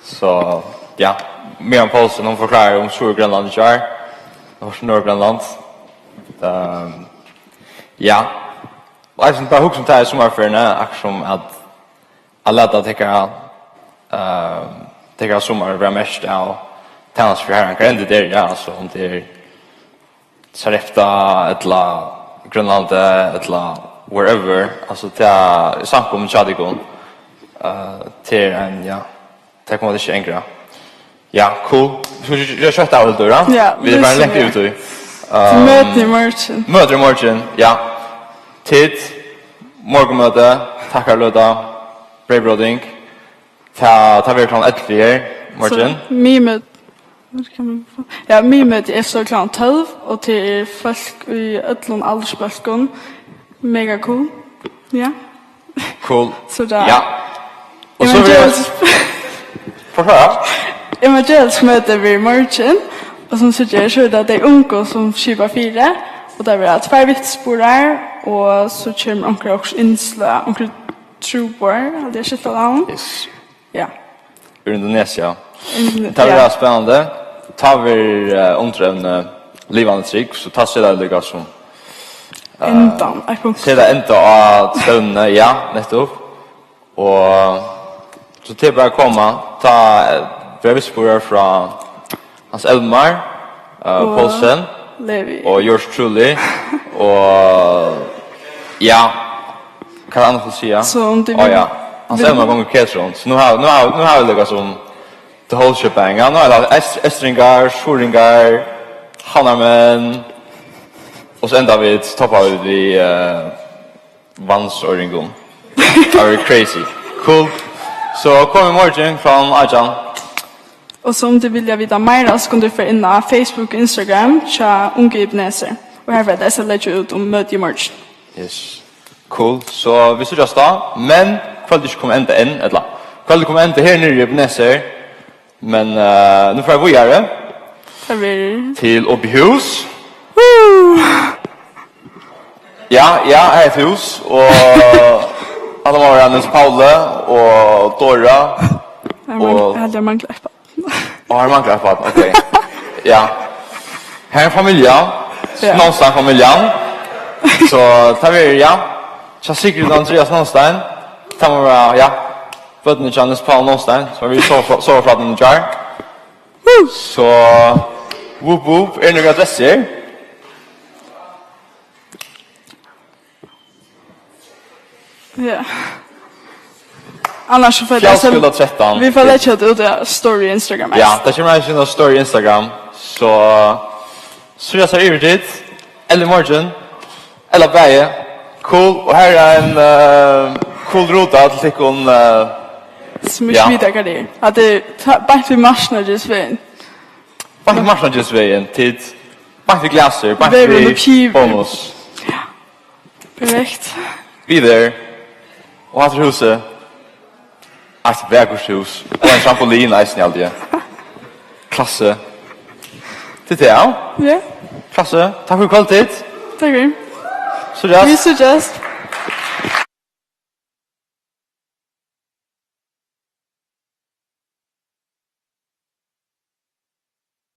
So, ja, Miriam Poulsen, hon forklarar um Suðurgrønland í gjár. Nú er Norðurgrønland. Ehm, ja. Og eisini bara hugsa um tað í summarferiuni, akkurát sum at, at lata tykkara, eh, tykkara summar vera merkt av tænastu fyri Harran. Hvar enn tað er, ja, altso, um tað er Sarepta, ella Grønlandi, ella wherever, altso, tað er samkoman hjá tykkum, eh, tað er ein, ja, tað koma vit ikki at angra. Ja, cool. Skulu vit gera skjótt av, Hildur, ja? Ja, vit eru bara langt yvir tí. Til møtið í morgin. Møtið í morgin, ja. Tit, morgunmøti, takkarløta, breyðbróting. Tað, tað verður klokkan ellivu her í morgin. So, miðmøti. Ja, miðmøti er so klokkan tólv, og tað er fólk í øllum aldursbólkum. Mega cool. Ja. Cool. So tað. Ja. Og so vil eg... Forklára. Evangelisk møti verður í morgin, og sum síggja her, so er tað tey ungu, sum skipa fyri, og tað verða tveir vitnisburðar, og so kemur onkur, okkurt innslag, onkur trúboðari, haldi eg, skifta navn. Yes. Ja. Úr Indonesia. Indone-, tað verður ja. Spennandi. Tá verður, eh, undirevni livandi trúgv, so tá setir tað líka sum, eh, endan, eitt punktum. Setir tað enda á stevnuna, ja, nettupp. Og so til bara at koma, tá, eh, verða vit spurdir frá Hans Elmar, eh, og Poulsen, Levi. Og yours truly, og, ja, hvat er annars at siga? So um tú Á, vil, ja. Hans vil Elmar gongur Ketron, so nú hava, nú hava, nú hava vit líka sum the whole shebang. Ja, nú er tað Est-, Estringar, Suðuroyingar, Havnarmenn, og so enda vit, toppa vit við, eh, Vatnsoyringum. Tað verður crazy. Cool. So kom í morgin klokkan átjan. Og so um tit vilja vita meira, so kunnu tit fara inn á Facebook og Instagram hjá Ungu Ebenezer. Og har verður tað leggja út um møtið í morgin. Yes. Cool. So vit síggjast tá. Men kvøldið er ikki komið enda enn, ella? Kvøldið er komið enda her niðri í Ebenezer. Men, eh, nú fara vit víðari. Tað verður til opið hús. Woo! Ja, ja, her er eitt hús, og hann má vera Niels Pauli og Dora. Eg mang-, og eg haldi, eg manglar eitt barn. Og her manglar eitt barn, ok. Ja. Her er familja, ja. Snostein-familjan. So, tað verður, ja. Hjá Sigrid og Andreas Snostein. Tað má vera, ja. Børnini hjá Niels Pauli Snostein, sum vit sóu frá, sóu frá í gjár. So, whoop whoop, er nakrar adressur? Ja. Annars so fara vit Fjallskúla trettan. Vit fara leggja tað út á story Instagram. Ja, tað kemur eisini á story Instagram. So, síggjast har yvir tit. Ella í morgin. Ella bæði. Cool. Og her er ein, eh, cool ruta til tykkum, eh, sum ikki, ja, vita hvat tað er. At tað er ta-, beint við Marsnágilsvegin. Beint við Marsnágilsvegin, tit. Beint við Glasir, beint við Bónus. Ja. Perfekt. Be there. Og hatta er húsið. Eitt vakurt hús. Og ein trampolin eisini, haldi eg. Klasse. Tað er tað, ja? Ja. Klasse. Takk fyri kvøldið. Takk fyri. Síggjast. Vit síggjast.